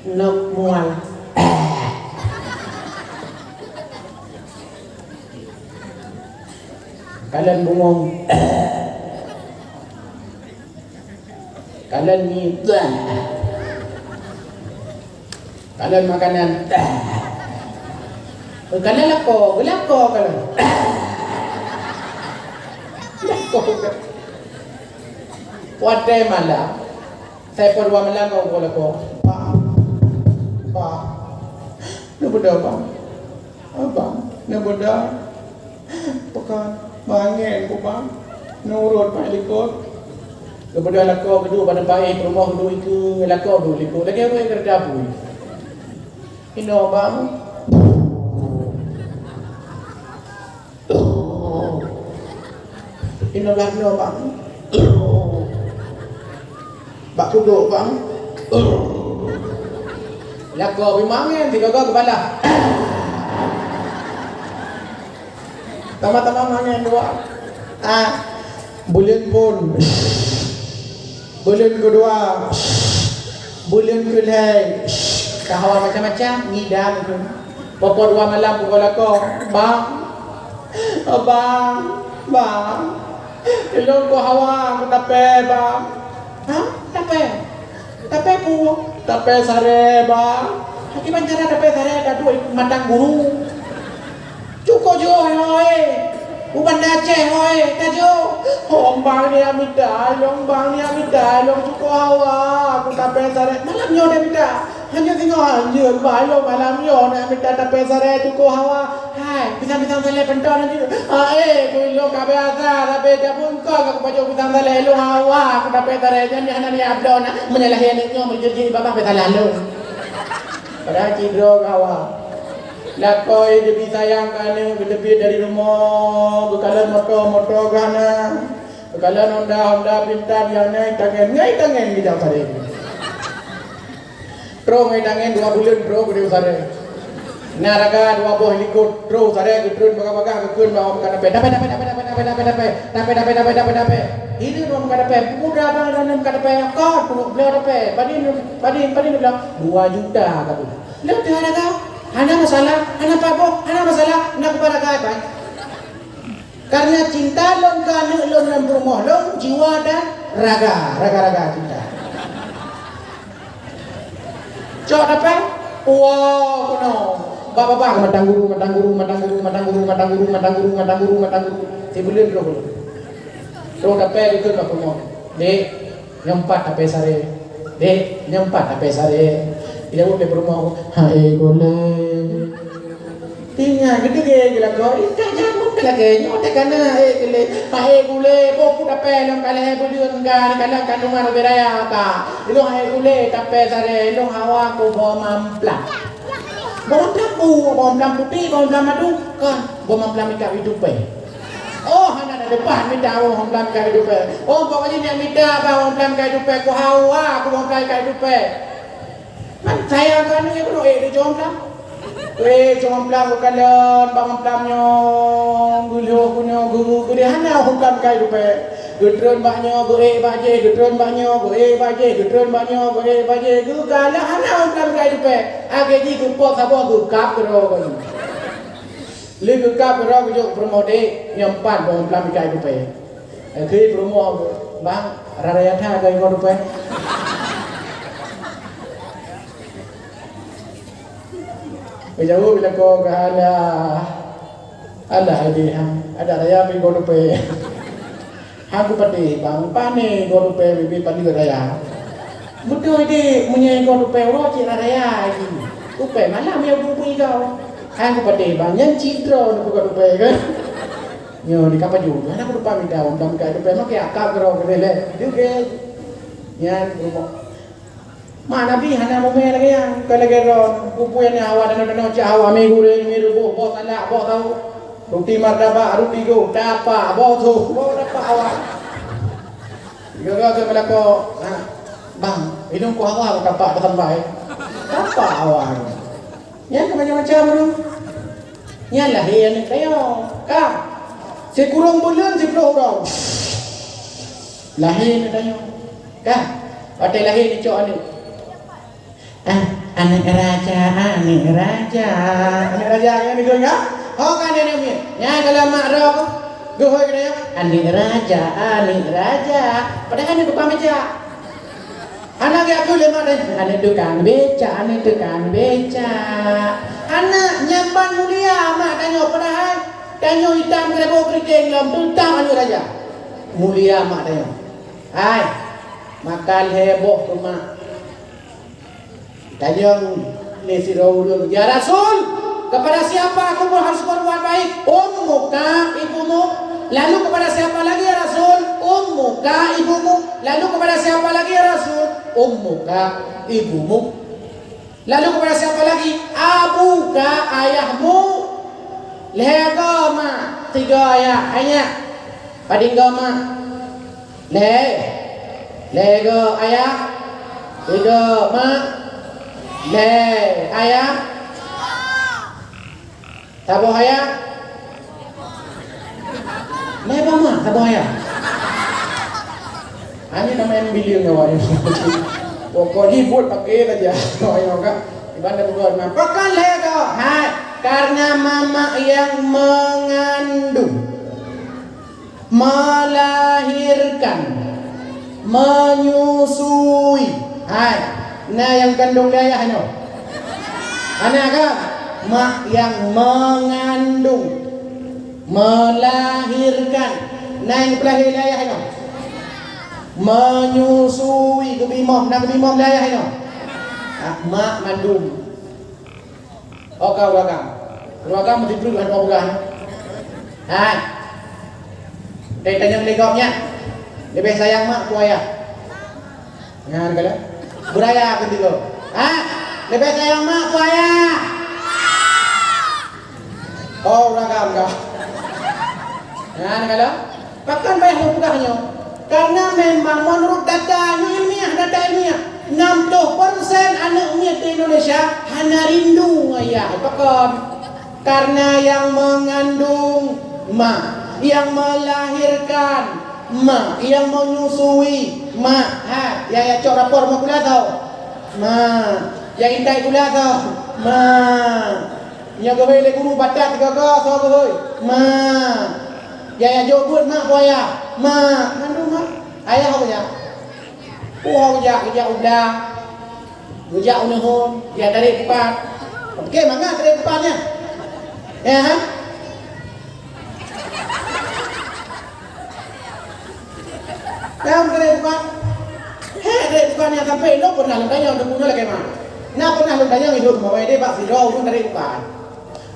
Nok mual. Kalon bungong. Kalon ngieng. Kalon makanan. Kalon lakoe, geulakoe kalon. Lakoe. Watèe malam, saboh dua malam keu lakoe. Bang. Bang. Neubeudôh, Bang. Abang, neubeudôh. Peugah, mangén ku, Bang. Nurot bak likot. Geubeudôh lakoe geuduek bak teumpat éh, peurumoh geuduek dikeue, lakoe duek likot. Lagèe ureueng keureuja bui. Inoe, Bang. Inoe lah, inoe, Bang. Bak kudok, Bang. Lakoe pih mangén, sigoe-goe geubalah. Tamah-tamah mangén dua. Ah, buleuen phon. Buleuen keudua. Buleuen keulhèe. Ka hawa macam-macam, ngidam keu. Pokok dua malam pukon lakoe, "Bang, oh, Bang, Bang, ulôn ku hawa, ku tapè, Bang." "Hah? Tapè? Tapè peue?" "Tapè saré, Bang." "Kiban cara tapè saré, ka duek matang guru." "Cuko jôh, hôi! U Banda Aceh, hôi! Ka jôh!" "Oh, Bang, neujak mita lôn, Bang, neujak mita lôn, cuko hawa, ku tapè saré." "Malam nyoe neujak mita?" "Hanjeuet singoh." "Hanjeuet, Bang, lôn malam nyoe neujak mita tapè saré, cuko hawa." "Hai, pisang-pisang salè peunton hanjeuet?" "Ah, eh, ku lôn ka biasa, tapi dak pun kon ka kupajoh pisang salè, lôn hawa, ku tapè saré, nyan hana niat bloe na, meunyoe lahé aneuk nyoe meujeuet jih babah pih salah lôn." Padahai cit droe hawa. Lakoe geubri sayang keu aneuk, geuteubiet dari rumoh, geukalon moto, moto geuh na. Geukalon Honda, Honda pintar, nyang na itangen, ngon itangen geujak saré. Troh ngon itangen dua buleuen, troh geuteubiet saré. Na raga dua boh likot, troh saré geutreun bagah-bagah, geukheun bak muka tapè. Tapè, tapè, tapè. Hireuen bak muka tapè. Peue muda bang dalam muka tapè? Kon, peuruek bloe tapè. Padum, padum, padum bloe? Dua juta ka tu. Lheueh teuh raga, hana masalah, hana pat boh, hana masalah, na kuba raga, pai. Karena cinta lôn keu aneuk lôn ngon peurumoh lôn, jiwa dan raga, raga-raga cinta. Cok tapè, wow, keunoe. Bak babah matang guru, matang guru, matang guru. Sibuleuen troh guru. Troh tapè geukheun bak peurumoh. Dek, Nyoe pat tapè saré. Dek, nyoe pat tapè saré. Geujaweueb lé peurumoh, "Hai gulé." Teungoh geuteugé geulakoe, "Ih, ka jameun ka lagèe nyoe teuh ka na hai gulé." "Hai gulé, boh ku tapè lôn ka lhèe buleuen ka, ka lôn kandungan ubé raya ka. Ilôn hai gulé tapè saré, ilôn hawa ku boh mamplam." "Boh mamplam peue? Boh mamplam putéh, boh mamplam madu?" "Kon, boh mamplam ikat di tupè." Oh, hana na depan mita, oh, hom lam ka geutupè. Oh, pokoknya nyak mita bah hom lam ka geutupè, ku hawa, ku hom lam ka geutupè. Man sayang ka aneuk nyan, eh, deh jom lam. Eh, cuma mamplam geukalon, bak mamplam nyoe, geulhôh ku nyoe, geu-, geudeh hana mamplam kai tupée. Geutreun bak nyoe, geuék bak jéh, geutreun bak nyoe, geuék bak jéh, geutreun bak nyoe, geuék bak jéh, geukalon hana mamplam kai tupée. Akhé jih geupok saboh geukab keudroe. Lheueh geukab keudroe geujok peurumoh dék, nyoe pat boh mamplam ikai tupée. Akhé peurumoh, "Bang, raya that ka igoe tupée." Geujaweueb lakoe geuh, "Alah, alah, idéh, ha, adak raya pih goe tupée." "Han kupatéh, Bang, pane goe tupée bibi padi raya." "Beutôi, Dék, meunyoe goe tupée uroe cit raya jih. Tupée malam ya bubui goe." "Han kupatéh, Bang, nyan cit droe neupeugot tupée kan." Nyoe di kapaju, hana kutupat mita, wong dam kai tupée makai akab keudroe keudeh lé. Jugée. Nyan rumoh. Mak Nabi hana mumé lagée nyan, bukan lagée droe. Bubui nyan hawa danau-danau cit hawa, mi guréng, mi ruboh, boh salak, boh tahu. Ruti martabak, ruti go, tapak, boh tôh, boh tapak hawa. Gara-gara meulakoe, ha, "Bang, inong ku hawa tapak teutambai." Tapak hawa. Nyan ka macam-macam tu. Nyan lahé aneuk tanyoe. Ka. Sikureueng buleuen siploh uroe. Lahé aneuk tanyoe. Ka. Watée lahé neucok aneuk. "Ah, aneuk raja, aneuk raja." Aneuk raja nyan dikeue nyan. Ho ka aneuk miet. Nyan dalam mak droe. Geuhôi keu tanyoe. "Aneuk raja, aneuk raja." Padahai aneuk tukang becak. Hana geukheun lé mak tanyoe, "Aneuk tukang becak, aneuk tukang becak." Hana, nyan ban mulia mak tanyoe, padahai tanyoe itam keureubôk keuriteng lom, teutap aneuk raja. Mulia mak tanyoe. Hai, maka lhée boh keu mak. Tanyong lé sidroe ureueng, "Ya Rasul, kepada siapa aku pun harus berbuat baik?" "Ummuka, ibumu." "Lalu kepada siapa lagi, ya Rasul?" "Ummuka, ibumu." "Lalu kepada siapa lagi, ya Rasul?" "Ummuka, ibumu." "Lalu kepada siapa lagi?" "Abuka, ayahmu." Lhée goe mak, tiga ayah, hanya. Padum goe mak? Lhée. Lhée goe ayah. Tiga mak. Lhée ayah. Saboh ayah? Lhée boh mak, saboh ayah. Hanya nama yang bilang awak ni. Pokok jih buet pakai saja. Awak yang kan. Iban dah bukan. Nah, pakai lhée tu. Hai, karena mama yang mengandung. Melahirkan, menyusui. Hai, na nyang kandong lé ayah nyoe? Hana kan? Mak yang mengandung, melahirkan. Na nyang peulahé lé ayah nyoe? Menyusui, geubimom. Na geubimom lé ayah nyoe? Ah, mak mandum. Oka ureueng agam. Ureueng agam meusiplôh hana peugah. Hai. Dai tanyong lé gob nyan. Leubeh sayang mak atau ayah? Nyan kala. Beuraya keu tiga. Ha? Leubeh sayang mak atau ayah? Oh, ureueng agam ka. Nyan kala. Pakon payah lôn peugah nyoe? Karena memang menurut data nyoe ilmiah, data ilmiah, enam puluh persen aneuk miet di Indonesia hana rindu ngon ayah. Pakon? Karena yang mengandung mak, yang melahirkan mak, yang menyusui mak. Ha, ya, ya, cok rapor mak kula tau. Mak, ya, intai kula tau. Mak. Nyoe geuhôi lé guru batat tiga-tiga, soe geuhôi? Ma. Ya, ya, jok buet mak, buaya. Ma, mandum mak. Ayah aku jak. Oh, aku jak, geujak u blang. Geujak u neuhon, jak tarék pukat. Oke, mangat tarék pukat nyan. Ya, ha? Nyang tarék pukat. Hé, tarék pukat nyang sampai lôn pernah lôn tanyong, teungku nyoe lakée mak. Na pernah lôn tanyong, ilôn mawai deh bak sidroe ureueng tarék pukat.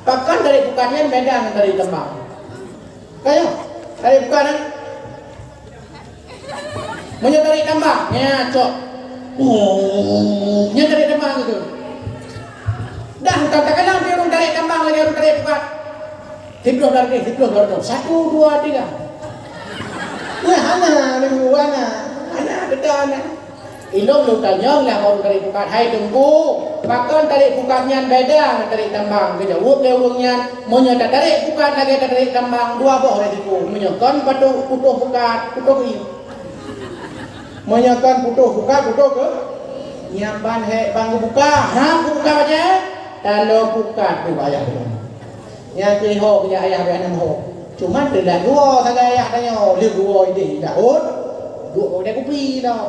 Pakon tarék pukat nyan beda ngon tarék tambang? Kayo, tarék pukat, eh? Meunyoe tarék tambang, nyan cok. Oh, nyan tarék tambang itu. Dah, tak, tak kenal pih ureueng tarék tambang lagée ureueng tarék pukat. Siploh dari sini, siploh dari sana. Satu, dua, tiga. Wah, hana, nunggu, hana. Hana, betul, hana. Ilôn lôn tanyong lah bak ureuëng tarék pukat, "Hai Teungku, pakon tarék pukat nyan beda ngon tarék tambang?" Geujaweueb lé ureuëng nyan, "Meunyoe tatarek pukat lagée tatarek tambang, dua boh risiko. Meunyoe kon putôh pukat, putôh keuieng. Meunyoe kon putôh pukat, putôh keuieng." Nyan ban hék ban geubuka, ha, geubuka bajée, talo pukat tu ayah tu. Nyan keuh ho geujak ayah bak aneuëk ho. Cuma teulat geuwoe sagai ayah tanyoe, lheueh geuwoe idéh daun, duek u kupi tau.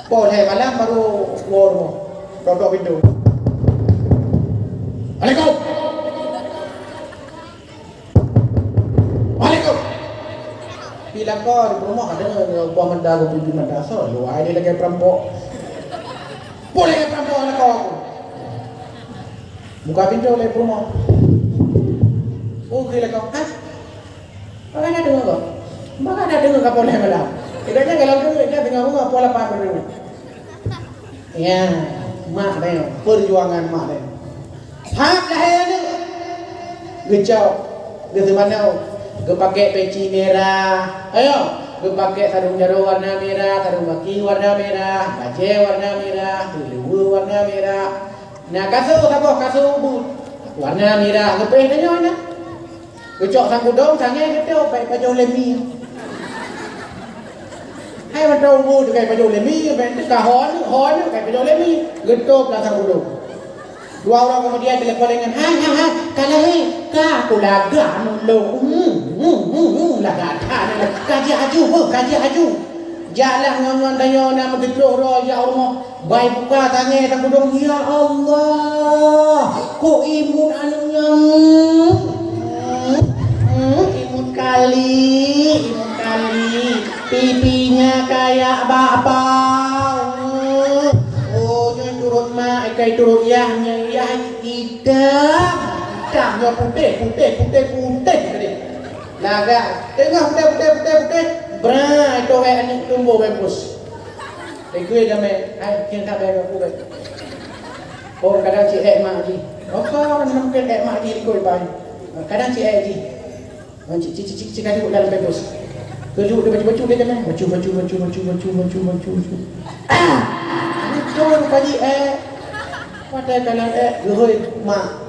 Poh lhée malam baru woe rumoh. Tok-tok pintoe. "Assalamualaikum." "Waalaikum." Pi lakoe di peurumoh ada ngon buah mata, geupuji mata. Soe luwai dia lagée perampok. Boleh lagée perampok lakoe aku. Buka pintoe lé peurumoh. Oh, keu lakoe. Hah? Bagaimana deungoe kah? Bagaimana deungoe kah poh lhée malam? Ibaratnya kalau deungoe, dia deungoe bunga poh lapan deungoe. Ya, mak teuh, perjuangan mak teuh. Hab lahé aneuëk, geucok, geuseumanö, geupakée peci mirah. Ayo, geupakée sarong jaroe warna mirah, sarong gaki warna mirah, bajée warna mirah, teuleuweue warna mirah. Na kasô saboh, kasô ubit warna mirah, geupéh tanyoe na. Geucok sang gudong, sangée geutôb, bak pajoh lé mi. Hai mantong bu teukai pajoh lé mi, bak teuka ho aneuëk, ho aneuëk, bak pajoh lé mi. Geutôb lam sang gudong. Dua uroe keumudian telepon lé nyan, "Hai, hai, hai, ka lahé, ka kulagak aneuëk lôn. Hmm, hmm, hmm, hmm, lagak that aneuëk lôn. Ka jiak aju, beuh, ka jiak aju." Jak lah ngon-ngon tanyoe na meusiplôh droe jak u rumoh. Bai buka tangée takudong, "Ya Allah, kok imut aneuëk nyan? Hmm, hmm, imut kali, imut kali. Pipinya kayak bakpao. Oh, nyoe turot mak, ikai turot yah, nyoe yah itam. Itam, nyoe putéh, putéh, putéh, putéh tadi. Lagak, teungoh putéh, putéh, putéh, putéh. Bra, itu kayak aneuëk tumbuh bembus." Lé gue jamé, hai, kieng that bèe keu aku bèe. Oh, kadang cit ék mak jih. Oh, kau, kadang mungkin ék mak jih likot bai. Kadang cit ék jih. Oh, cit, cit, cit, cit, cit, kadang dalam pempos. Keu lheueh dia bacut-bacut dia jamé. Bacut, bacut, bacut. Ah! Betul, Pak Haji, ék. Watèe kalon ék, geuhôi mak.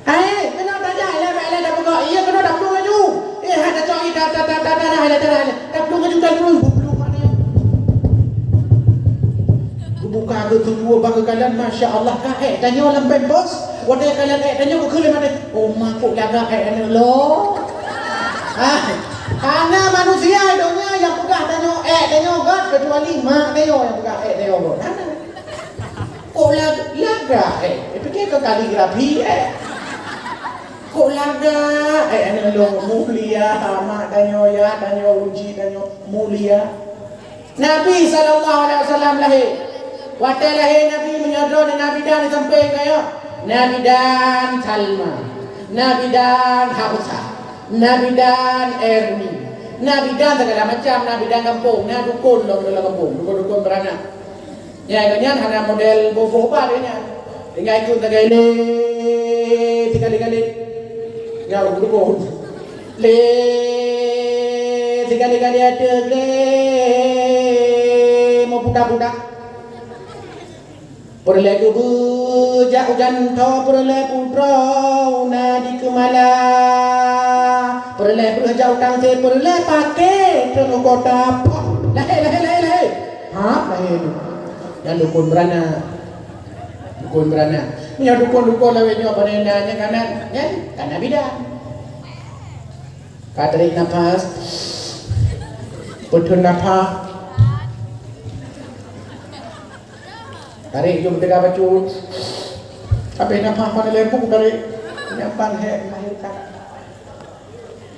Hai, keunoe tajak, ilèe bèk ilèe tapeugah. Iya, keunoe taplueng laju. Eh, hai, tacok, ih, ta, ta, ta, ta, ta, ta, ilèe, ta, ilèe. Taplueng laju, taplueng. Buplueng mak nyoe. Geubuka geutuju bak geukalon, masya Allah, ka ék tanyoe lam pempos. Watèe kalon ék tanyoe, geukheun lé maté. Oh, mak, kok lagak ék aneuk lôn. Ah, hana manusia di donya nyang peugah tanyoe ék tanyoe göt, keucuali mak tanyoe nyang peugah ék tanyoe göt. Hana. Kok lag-, lagak, eh? Ipike keu kaligrafi, eh? Kok lagak, eh, aneuk lôn mulia, mak tanyoe, yah tanyoe, uji tanyoe, mulia. Nabi sallallahu alaihi wasallam lahé. Watèe lahé Nabi, meunyoe droeneuh Nabi Dan disampéng keu nyoe. Nabi Dan Salma. Nabi Dan Hafsah. Nabi Dan Erni. Nabi Dan segala macam, Nabi Dan gampông. Na dukon lom dalam gampông, dukon-dukon beranak. Nyang nyan hana model boh-boh ba nyan. Tinggai ikot sagai lé sikali-kali. Nyang rukon. Lé sikali-kali ateueh lé meuputa-puta. Peureulèe geubeujak ujan tho, peureulèe putroe na di keumala. Peureulèe breuh jak u tangse, peureulèe paké treun u kota. Poh, lahé, lahé, lahé, lahé. Hah, lahé tu. Nyan dukon beranak. Dukon beranak. Meunyoe dukon-dukon lawét nyoe pada nyan, nyan ka na, nyan ka na bidan. Ka tarék nafas. Peutheun nafas. Tarék jeuem teuga bacut. Habéh nafas pada lé bu tarék. Nyan ban hék melahirkan.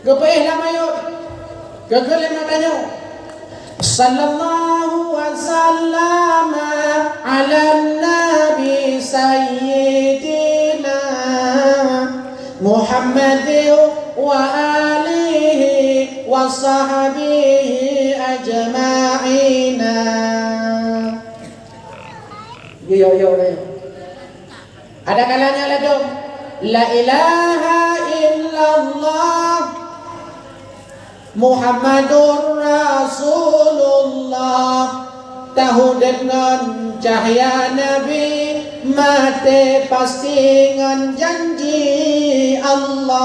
Geupeuéh lam ayôt. Geukheun lé mak tanyoe. Sallallahu wasallam ala nabi sayyidina Muhammad wa alihi wa sahbihi ajma'ina. Yo, yo, yo, yo. Ada kalanya ladom. La ilaha illallah Muhammadur Rasulullah. Taudeb ngon cahya Nabi, maté pasti ngon janji Allah.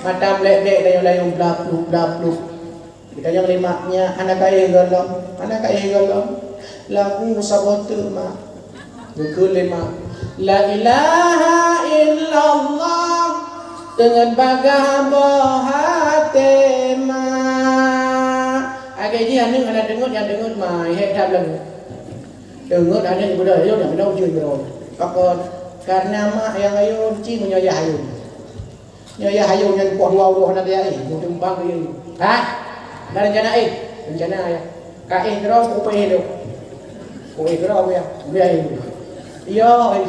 Mata mlek-mlek, layup-layup, blap-blup, blap-blup. Geutanyoe lé mak nyan, hana kaéh gohlom, hana kaéh gohlom. Lagu saboh teuk mak. Geukheun lé mak, "La ilaha illallah, teungeut bagaih boh até mak." Lagèe jih aneuk hana deungeut, nyang deungeut mak, hék that lagu. Deungeut aneuk beudôh ayôn, nyang beudôh ujeuen beudôh. Pakon? Karena mak nyang ayôn, ci meunyoe yah ayôn. Nyoe yah ayôn nyan poh dua uroe hana dia éh, meutumpang dia. Ha? Na rencana éh? Rencana ya. Ka éh keudroe, ku peuéh lom. Ku éh keudroe ya. Biar éh. Yo, éh.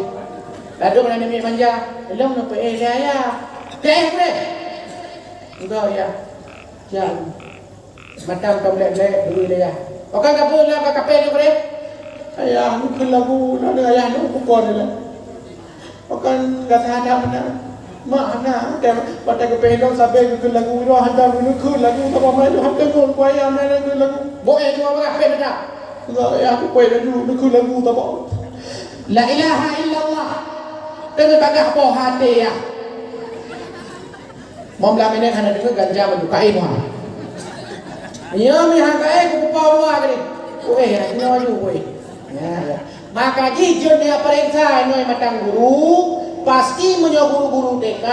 Ladôm na namiet manja. Lom na peuéh dia ya. Teh boleh. Enggak ya. Jangan. Mata tom lek-lek, duri lé yah. Okan ka peue lam ka kapé nyoe keudeh? Ayah, neukheun lagu, na ayah nyoe bukon lé. Okan gata ada meunan. Mak na, watèe kapé nyoe sabé neukheun lagu, nyoe hantom neukheun lagu, saban malam nyoe hantom ngon kuaya main neukheun lagu. Boh eh dua beurah pé mata. Enggak, ayah, kupé laju neukheun lagu, saban. La ilaha illallah. Teungoh tagah boh até yah. Mom lam minèt hana deungoe ganja meuduka iman. Nyoe meuhana kaéh kupeupau dua kali. Wéh, nyoe ju wéh. Ya, ya. Maka jih jeuet neupeuriksa nyoe mantong guru, pasti meunyoe guru-guru T K,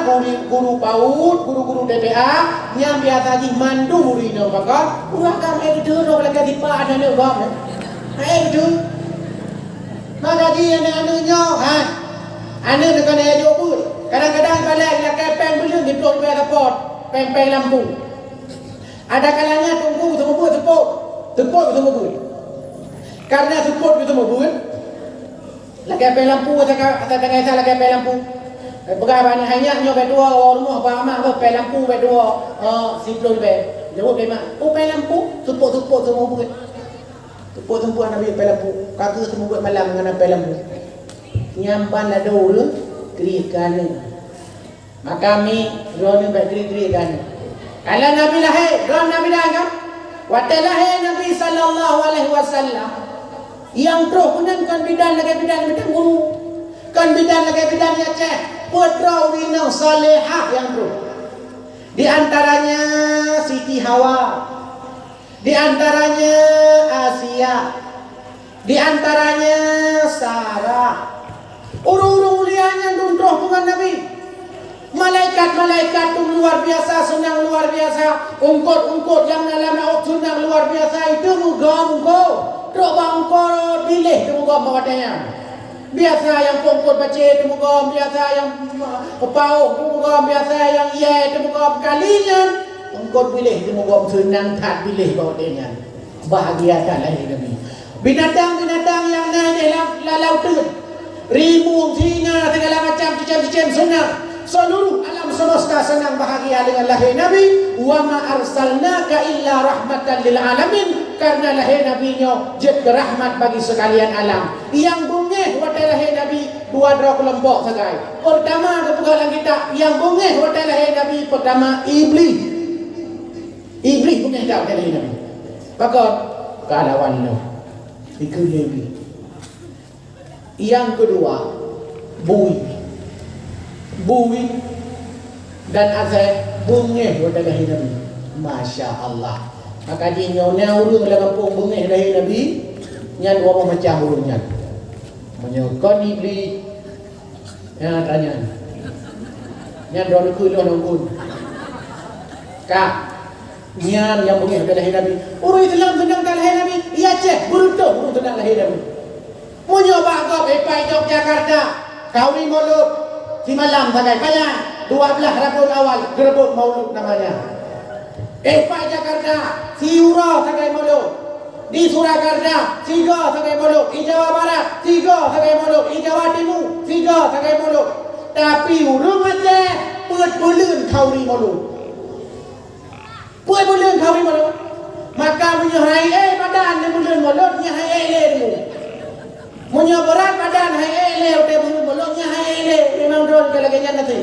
guru, guru PAUD, guru-guru T P A, nyang biasa jih mandum ureueng inong baka, ureueng agam eh geudeungoe lagèe sipa aneuk gob. Eh geudeungoe. Maka jih aneuk-aneuk nyoe, ha. Aneuk nyoe kana jok beuet. Kadang-kadang balèe lakèe péng buleuen jiploh ribèe seupôt, péng-péng lampu. Ada kalanya teungku seumeubeuet seupôt, seupôt seumeubeuet. Karena seupôt seumeubeuet, lakèe péng lampu, asa ka, asa ka lakèe péng lampu. Peugah bak aneuk hai nyak nyoe bèk tuwoe rumoh bak mak beuh péng lampu bèk tuwoe, eh, siploh ribèe. Jaweueb lé mak, "Oh, péng lampu, seupôt-seupôt seumeubeuet." Teupeu-teupeu Nabi péng lampu, ka keuh seumeubeuet malam ngon péng lampu. Nyan ban ladôm ureueng kriet keu aneuk. Maka mi droeneuh bèk kriet-kriet keu aneuk. Kalau Nabi lahé, droeneuh Nabi lahé kan? Watèe lahé Nabi sallallahu alaihi wasallam, nyang troh keunan kon bidan lagèe bidan, bidan guru. Kon bidan lagèe bidan di Aceh, peuet droe ureueng inong salehah nyang troh. Di antaranya Siti Hawa. Di antaranya Asia, di antaranya Sarah. Ureueng-ureueng mulia nyan dum troh keu Nabi. Malaikat-malaikat dum luar biasa, seunang luar biasa. Eungkôt-eungkôt nyang na lam laôt seunang luar biasa, itu meugom eungkôt. Trok bak eungkôt biléh teumugom bak watèe nyan. Biasa nyang eungkôt pacé teumugom, biasa nyang paoh teumugom, biasa nyang ié teumugom. Kali nyan, eungkôt biléh teumugom, seunang that biléh bak watèe nyan. Bahagia that lahé Nabi. Binatang-binatang nyang na di lam, lam lauteuen, rimueng, singa, segala macam cicém-cicém seunang. Seuluruh alam semesta seunang bahagia deungon lahé Nabi. "Wa ma arsalnaka illa rahmatan lil alamin." Karena lahé Nabi nyoe jeuet keu rahmat bagi sekalian alam. Nyang beungéh watèe lahé Nabi dua droe keulompok sagai. Peurtama geupeugah lam kitab, nyang beungéh watèe lahé Nabi peurtama Iblih. Iblih beungéh that watèe lahé Nabi. Pakon? Ka lawan lôn. Dikeue lé Iblih. Nyang keudua, bui. Bui dan asèe beungéh watèe lahé Nabi. Masya Allah. Maka jih nyoe na ureueng lam gampông beungéh lahé Nabi, nyan dua boh macam ureueng nyan. Meunyoe kon Iblih, nyan tanya. Nyan droeneuh keuh lôn nunggu. Ka. Nyan nyang beungéh watèe lahé Nabi. Ureueng Islam seunang that lahé Nabi. Iya ceh, beureutoh ureueng seunang lahé Nabi. Meunyoe bak gob ipai Yogyakarta, kawin Maulud, simalam sagai. Pajan, dua belas Rabiul Awal, geureubot Maulud namanya. Ipai Jakarta, siuroe sagai Maulud. Di Surakarta, sigoe sagai Maulud. Di Jawa Barat, sigoe sagai Maulud. Di Jawa Timu, sigoe sagai Maulud. Tapi ureueng Aceh, peuet buleuen kawin Maulud. Peuet buleuen kawin Maulud. Maka meunyoe hai ék badan di buleuen Maulud, nyan hai ék lé deungoe. Meunyoe brat badan hai ék lé watèe buleuen Maulud, nyan hai ék lé. Memang droe ka lagèe nyan naseb.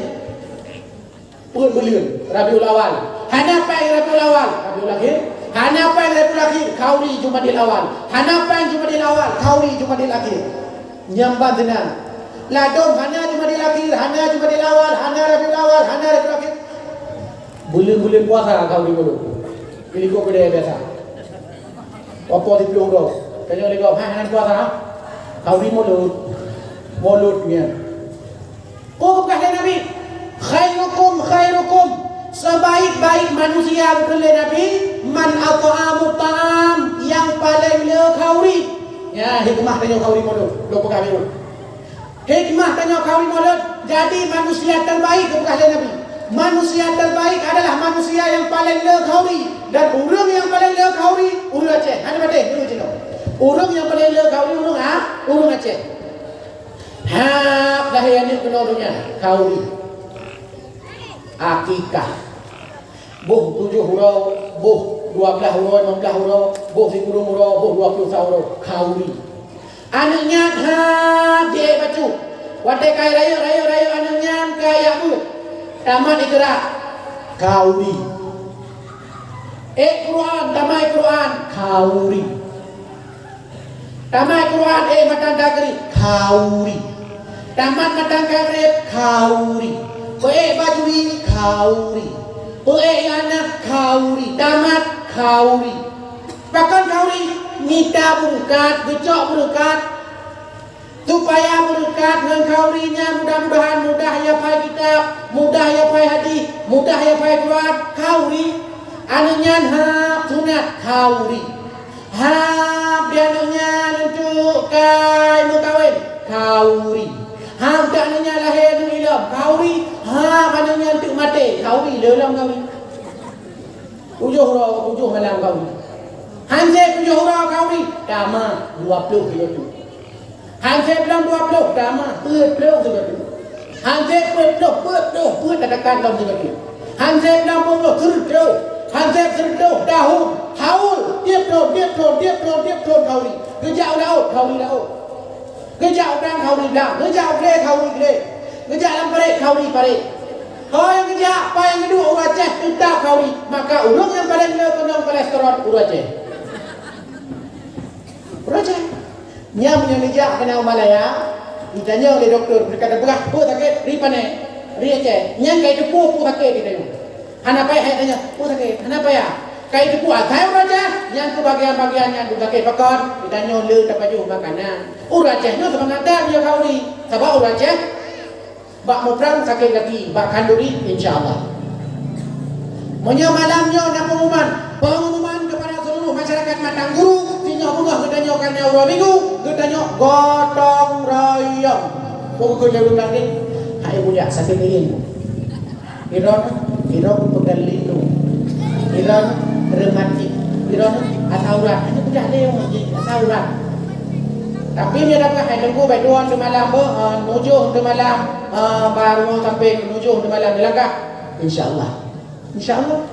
Peuet buleuen Rabiul Awal. Hana pai Rabiul Awal, Rabiul Akhir. Hana péng Rabiul Akhir, khauri Jumadil Awal. Hana péng Jumadil Awal, khauri Jumadil Akhir. Nyan ban sinan. Ladôm hana Jumadil Akhir, hana Jumadil Awal, hana Rabiul Awal, hana Rabiul Akhir. Buleuen-buleuen puasa khauri Mulud. Di likot keudè biasa. Apa di plueng droe? Tanya lé gob, "Hai, hana puasa?" Khauri Mulud. Mulud nyan. Peue geupeugah lé Nabi? "Khairukum, khairukum." Sebaik-baik manusia, geupeugah lé Nabi, "Man at'amu ta'am," nyang paleng le khauri. Ya, hikmah tanyoe khauri Mulud. Lôn peugah bacut. Hikmah tanyoe khauri Mulud, jadi manusia terbaik, geupeugah lé Nabi. Manusia terbaik adalah manusia nyang paleng le khauri. Dan ureuëng nyang paleng le khauri, ureuëng Aceh. Hana maté, ureuëng Cina. Ureuëng nyang paleng le khauri, ureuëng, ha? Ureuëng Aceh. Hab lahé aneuëk keunoe donya, khauri. Akikah. Boh tujoh uroe, boh dua blaih uroe, limong blaih uroe, boh sikureueng uroe, boh dua ploh sa uroe, khauri. Aneuëk nyan hab jiék bacut. Watée ka rayeuk, rayeuk, rayeuk aneuëk nyan ka jak beuet. Tamat ikra, khauri. Ék Quran, tamat Quran, khauri. Tamat Quran, ék matan takrib, khauri. Tamat matan takrib, khauri. Peuék bajuri, khauri. Peuék anak, khauri. Tamat, khauri. Pakon khauri? Mita beureukat, geucok beureukat. Supaya beureukat ngon khauri nyan, mudah-mudahan mudah ya pai kitab, mudah ya pai hadis, mudah ya pai Quran, khauri. Aneuëk nyan hab sunat, khauri. Hab di aneuëk nyan untuk kai meukawen, khauri. Hab di aneuëk nyan lahé aneuëk ilom, khauri. Hab aneuëk nyan teuk maté, khauri, lé lom khauri. Tujoh uroe, tujoh malam khauri. Hansé tujoh uroe khauri, tamat dua ploh sigoe teuk. Hansé bulan dua ploh, tamat peuet ploh sigoe teuk. Hansé peuet ploh, peuet ploh, peuet tatakan lom sigoe teuk. Hansé bulan dua ploh, seureutôh. Hansé seureutôh, tahun, haul, tiep thon, tiep thon, tiep thon, tiep thon khauri. Geujak u laôt, khauri laôt. Geujak u blang, khauri blang. Geujak u glé, khauri glé. Geujak lam parék, khauri parék. Ho nyang geujak, paih nyang geuduek, ureuëng Aceh teutap khauri. Maka ureuëng nyang paleng le keunong kolesterol, ureuëng Aceh. Ureuëng Aceh. Nyan meunyoe neujak keunan u Malaya, neutanyong lé dokto, geupeugah, "Peue sakét?" "Ri pané." "Ri Aceh." Nyan ka jiteupeue peue sakét, geutanyong. Hana payah tanyong, "Peue sakét?" Hana payah. Ka jiteupeue asai ureuëng Aceh, nyan keuh bagian-bagian nyang sakét. Pakon? Geutanyoe le tapajoh makanan. Ureuëng Aceh nyoe seumangat that meunyoe khauri. Sabab ureuëng Aceh bak muprang sakét gaki, bak khanduri, insya Allah. Meunyoe malam nyoe na pengumuman, pengumuman kepada seluruh masyarakat Matang Guru, singoh beungoh geutanyoe ka na uroe Minggu, geutanyoe gotong royong. Pukul dua belas tadi, hai budak sakét lilin. Iron, iron peugah lindung. Iron rematik. Iron asam urat. Hanya peugah lé orang jih, asam urat. Tapi dia dapat hai tunggu baik dua untuk malam, eh, tujuh untuk malam, eh, baru sampai tujuh untuk malam dilangkah. Insya Allah. Insya Allah.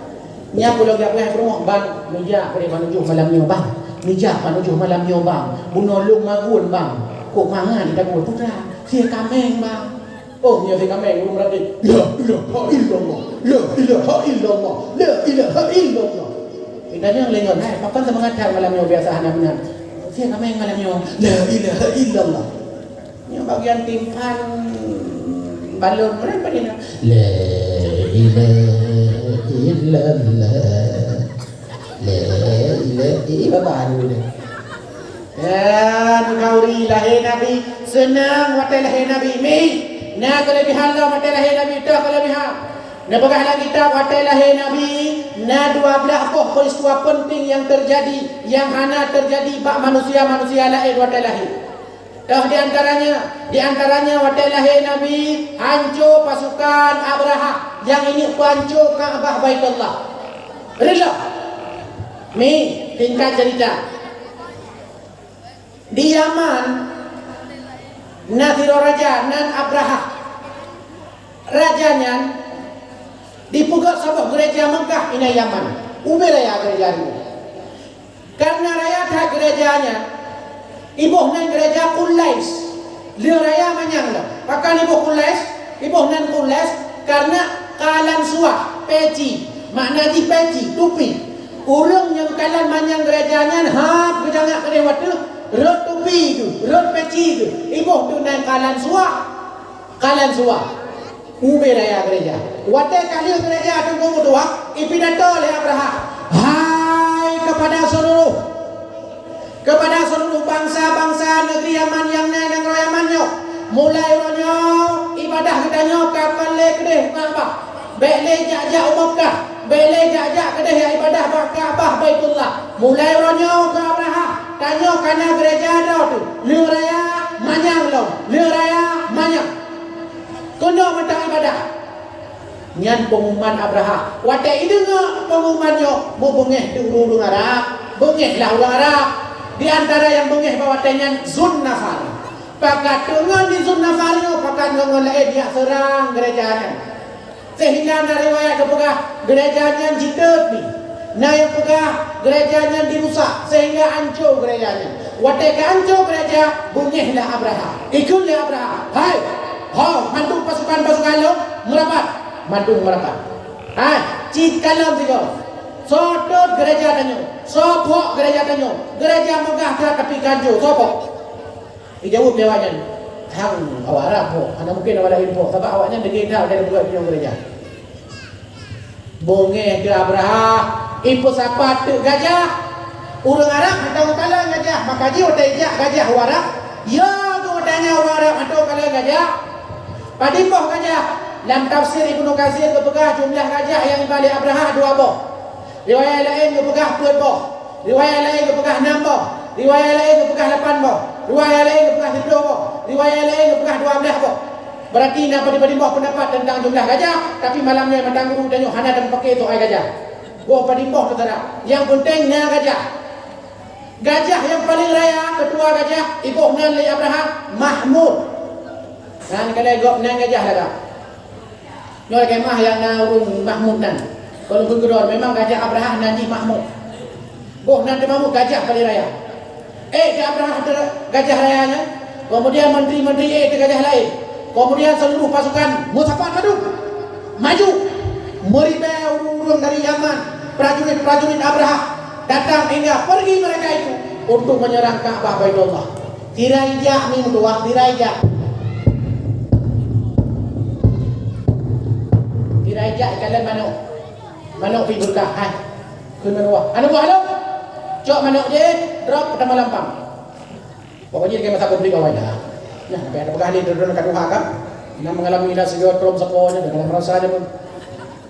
Nya pulau gak pernah rumah bang, meja pada manujuh malam nyoe bang. Meja manujuh malam nyoe bang. Bunoe lôn magun bang. Kok mangan di dapur putra. Sia kameng bang. Oh, nyoe si kameng ureuëng meuratéb. La ilaha illallah. La ilaha illallah. La ilaha illallah. Kita nyang lengon, hai, pakon seumangat that malam nyoe biasa hana meunan. Sia kameng malam nyoe. La ilaha illallah. Nyoe bagian timphan balon meunan padum na. La ilaha illallah. La ilaha illallah. Baru deh. Dan khauri lahé Nabi, seunang watée lahé Nabi. Mi, na keuleubihan lom watée lahé Nabi, toh keuleubihan. Neupeugah lam kitab watée lahé Nabi, na dua blaih boh peristiwa penting nyang teujadi, nyang hana teujadi bak manusia-manusia laén watée lahé. Toh di antaranya, di antaranya watée lahé Nabi, hanco pasukan Abrahah nyang inyak peuhanco Ka'bah Baitullah. Rila. Mi, singkat cerita. Di Yaman, na sidroe raja nan Abrahah. Raja nyan jipeugét saboh geureja Meukah inan Yaman. Ubé raya geureja nyan. Karena raya that geureja nyan, iboh nan geureja Qulais. Lheueh raya manyang lom. Pakon iboh Qulais? Iboh nan Qulais karena kalan suah, peci. Makna jih peci, tupi. Ureuëng nyang kalon manyang gereja nyan hab geujangak keudeh wateuh, rhot tupi geuh, rhot peci geuh, iboh teuk nan kalon suah. Kalon suah. Ubé raya gereja. Watée ka lheueh gereja teungku meutuah, ipidato lé Abrahah, "Hai kepada seluruh, kepada seluruh bansa-bansa negeri Yaman nyang na nanggroe Yaman nyoe, mulai uroe nyoe ibadah geutanyoe ka kon lé keudeh Ka'bah. Bék lé jak-jak u Makkah, bék lé jak-jak keudeh jak ibadah bak Ka'bah Baitullah. Mulai uroe nyoe," kheun Abrahah, "tanyoe ka na gereja droe teuh. Lheueh raya manyang lom, lheueh raya manyang." Keunoe mantong ibadah. Nyan peungumuman Abrahah. Watée ideungoe peungumuman nyoe, meubeungéh teuh ureuëng Arab. Beungéh lah ureuëng Arab. Di antara nyang beungéh bak watée nyan Zunnafar. Pakat teungon di Zunnafar nyoe, pakat ngon-ngon laén jak seurang gereja nyan. Sehingga na riwayat geupeugah gereja nyan jitot ni. Na nyang peugah gereja nyan dirusak sehingga anco gereja nyan. Watée ka anco gereja, beungéh lah Abrahah. Ikheun lé Abrahah, "Hai, ho, mandum pasukan-pasukan lôn meurapat." Mandum meurapat. "Hai, cit kalon sigoe. Soe tot gereja tanyoe? Soe phok gereja tanyoe? Gereja meugah that tapi ka anco. Soe phok?" Ijaweueb lé awaknyan, "Hang awak Arab phok, hana mungken awak laén phok, sabab awaknyan degé that dari buet nyang gereja." Beungéh keu Abrahah, ipeusapat teuk gajah. Ureuëng Arab hantom kalon gajah, maka jih watée jak gajah u Arab, ya geutanyoe ureuëng Arab hantom kalon gajah. Padum boh gajah? Lam tafsir Ibnu Katsir geupeugah jumlah gajah nyang iba lé Abrahah dua boh. Riwayat laén geupeugah peuet boh. Riwayat laén geupeugah nam boh, riwayat laén geupeugah lapan boh, riwayat laén geupeugah siplôh boh, riwayat laén geupeugah dua blaih boh. Berarti na padum-padum boh peundapat teuntang jumlah gajah, tapi malam nyoe mata guru tanyoe hana tameupake soai gajah. Boh padum boh teuseurah. Nyang peunteng na gajah. Gajah nyang paleng raya, keutua gajah, iboh nan lé Abrahah, Mahmud. Nan kalai gob nan gajah lagak. Nyoe kemah nyang na ureuëng Mahmud nan. Kalau beugedor memang gajah Abrahah nan jih Mahmud. Boh nan teuh Mahmud gajah paleng raya. Eh, di Abrahah teuh gajah raya nyan. Kemudian menteri-menteri eh teuh gajah laén. Kemudian seluruh pasukan meusapat maju. Maju. Meuribée ureuëng-ureuëng dari Yaman, prajurit-prajurit Abrahah datang hingga pergi mereka itu untuk menyerang Ka'bah Baitullah. Tirai jak ni meutuah, tirai jak. Tirai jak ikalon manok. Manok pi beureukat, hai. Kheun manok, "Hana buah lom." Cok manok jih, drop, peutamah lampang. Pokoknya dia masa konflik awai dah. Nah, apa yang peugah ni, droe-droe ka tuha kan? Nak mengalami dah segala trom sepo ni, dalam rasa dia pun.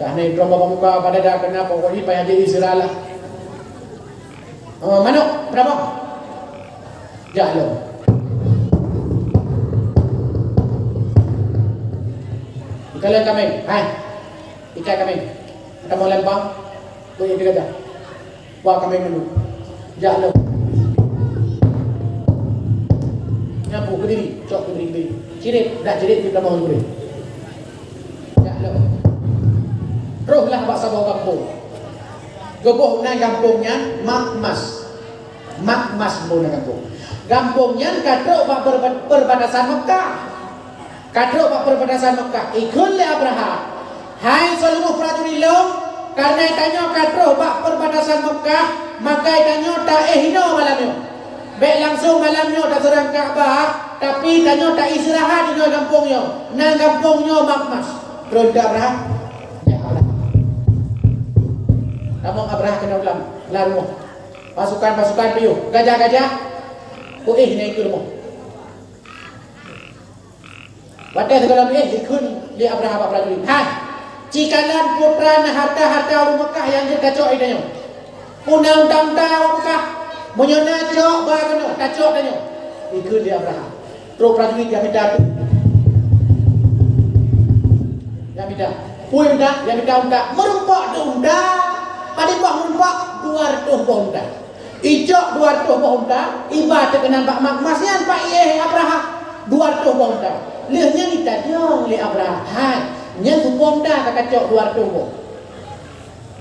Dah ni trom bak muka pada dah kena, pokoknya payah jadi istirahat lah. Oh, manok, berapa? Jak lom. Ikalon kaméng, hai. Ikat kaméng. Kamoe lempang. Beu ikat gajah. Wah, kaméng mandum. Jak lom. Nyapu keudiri, cok keudiri, keudiri. Cirit, dak cirit di tamong keudiri. Jak lom. Troh lah bak saboh gampông. Geuboh nan gampông nyan Makmas. Makmas boh nan gampông. Gampông nyan ka trok bak perba-, perbatasan Meukah. Ka trok bak perbatasan Meukah, ikheun lé Abrahah, "Hai seuluruh prajurit lôn, kareuna tanyoe ka troh bak perbatasan Meukah, maka tanyoe taéh inoe malam nyoe. Bék langsong malam nyoe taseurang Ka'bah, tapi tanyoe taistirahat inoe gampông nyoe, nan gampông nyoe Makmas." Tron teuh Abrahah. Ya Abrahah. Tamong Abrahah keunoe lam, lam rumoh. Pasukan-pasukan piôh, gajah-gajah, kuéh nyan keu rumoh. Watée sigohlom éh, ikheun lé Abrahah bak prajurit, "Hai, cikalon peue na hareuta-hareuta ureuëng Meukah nyang jeuet tacok di tanyoe. Peue na unta-unta ureuëng Meukah, meunyoe na cok ba keunoe, tacok tanyoe." Ikheun lé Abrahah. Trok prajurit jak mita tu. Jak mita. Peue mita? Jak mita unta. Meurumpok teuh unta. Padum boh meurumpok? Dua reutôh boh unta. Icok dua reutôh boh unta, iba teuh keunan bak Makmas nyan, bak iéh Abrahah dua reutôh boh unta. Lheueh nyan itajong lé Abrahah, "Hai, nyan supo unta ka kacok dua reutôh boh."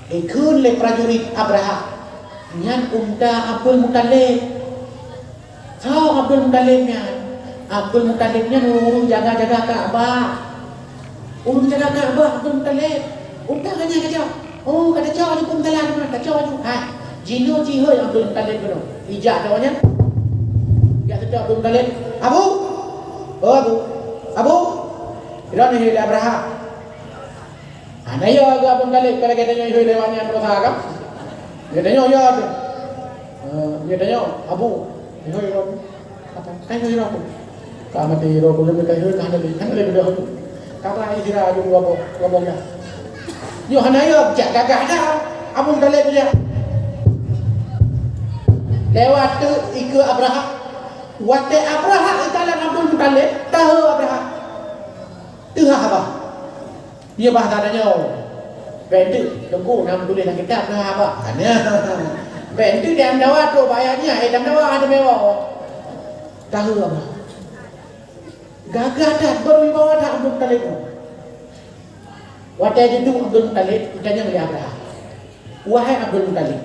Ikheun lé prajurit Abrahah, "Nyan unta Abdul Muthalib." Soe Abdul Muthalib nyan? Abdul Muthalib nyan ureuëng jaga-jaga Ka'bah. Ureuëng jaga Ka'bah Abdul Muthalib. Unta ka nyan kacok. Oh, ka tacok aju peumeusalah teuma, tacok aju. Ha, jinoe jihôi Abdul Muthalib keunoe. Ijak tawanya. Jak tacok Abdul Muthalib. "Abu! Oh, Abu! Abu!" Droeneuh lé Abrahah. Hana yo Abdul Muthalib, kalau geutanyoe ihôi lewat nyan dosa kan? Geutanyoe yo tu. Eh, geutanyoe, "Abu, ihôi lewat." Apa? Kan ihôi lewat. Ka mati roh, kalau mereka ihôi, kan ada, kan ada beda tu. Kata istirahat dulu apa, apa ya? Yo hana yo, jak gagah dah. Abdul Muthalib tu jak. Lewat tu ikut Abrahah. Watèe Abrahah ikalon Abdul Muthalib, tahu Abrahah. Teuhah bah. Dia bahasa tanyoe. Bèk teuk, teungku, nyang tuléh lam kitab na haba. Hana. Bèk teuk dia meudawa trok bak ayah nyan, eh, lam dawa ada mewah. Tahu apa? Gagah that, berwibawa that Abdul Muthalib. Watèe jiduek Abdul Muthalib, ditanyong lé Abrahah. Wahai Abdul Muthalib,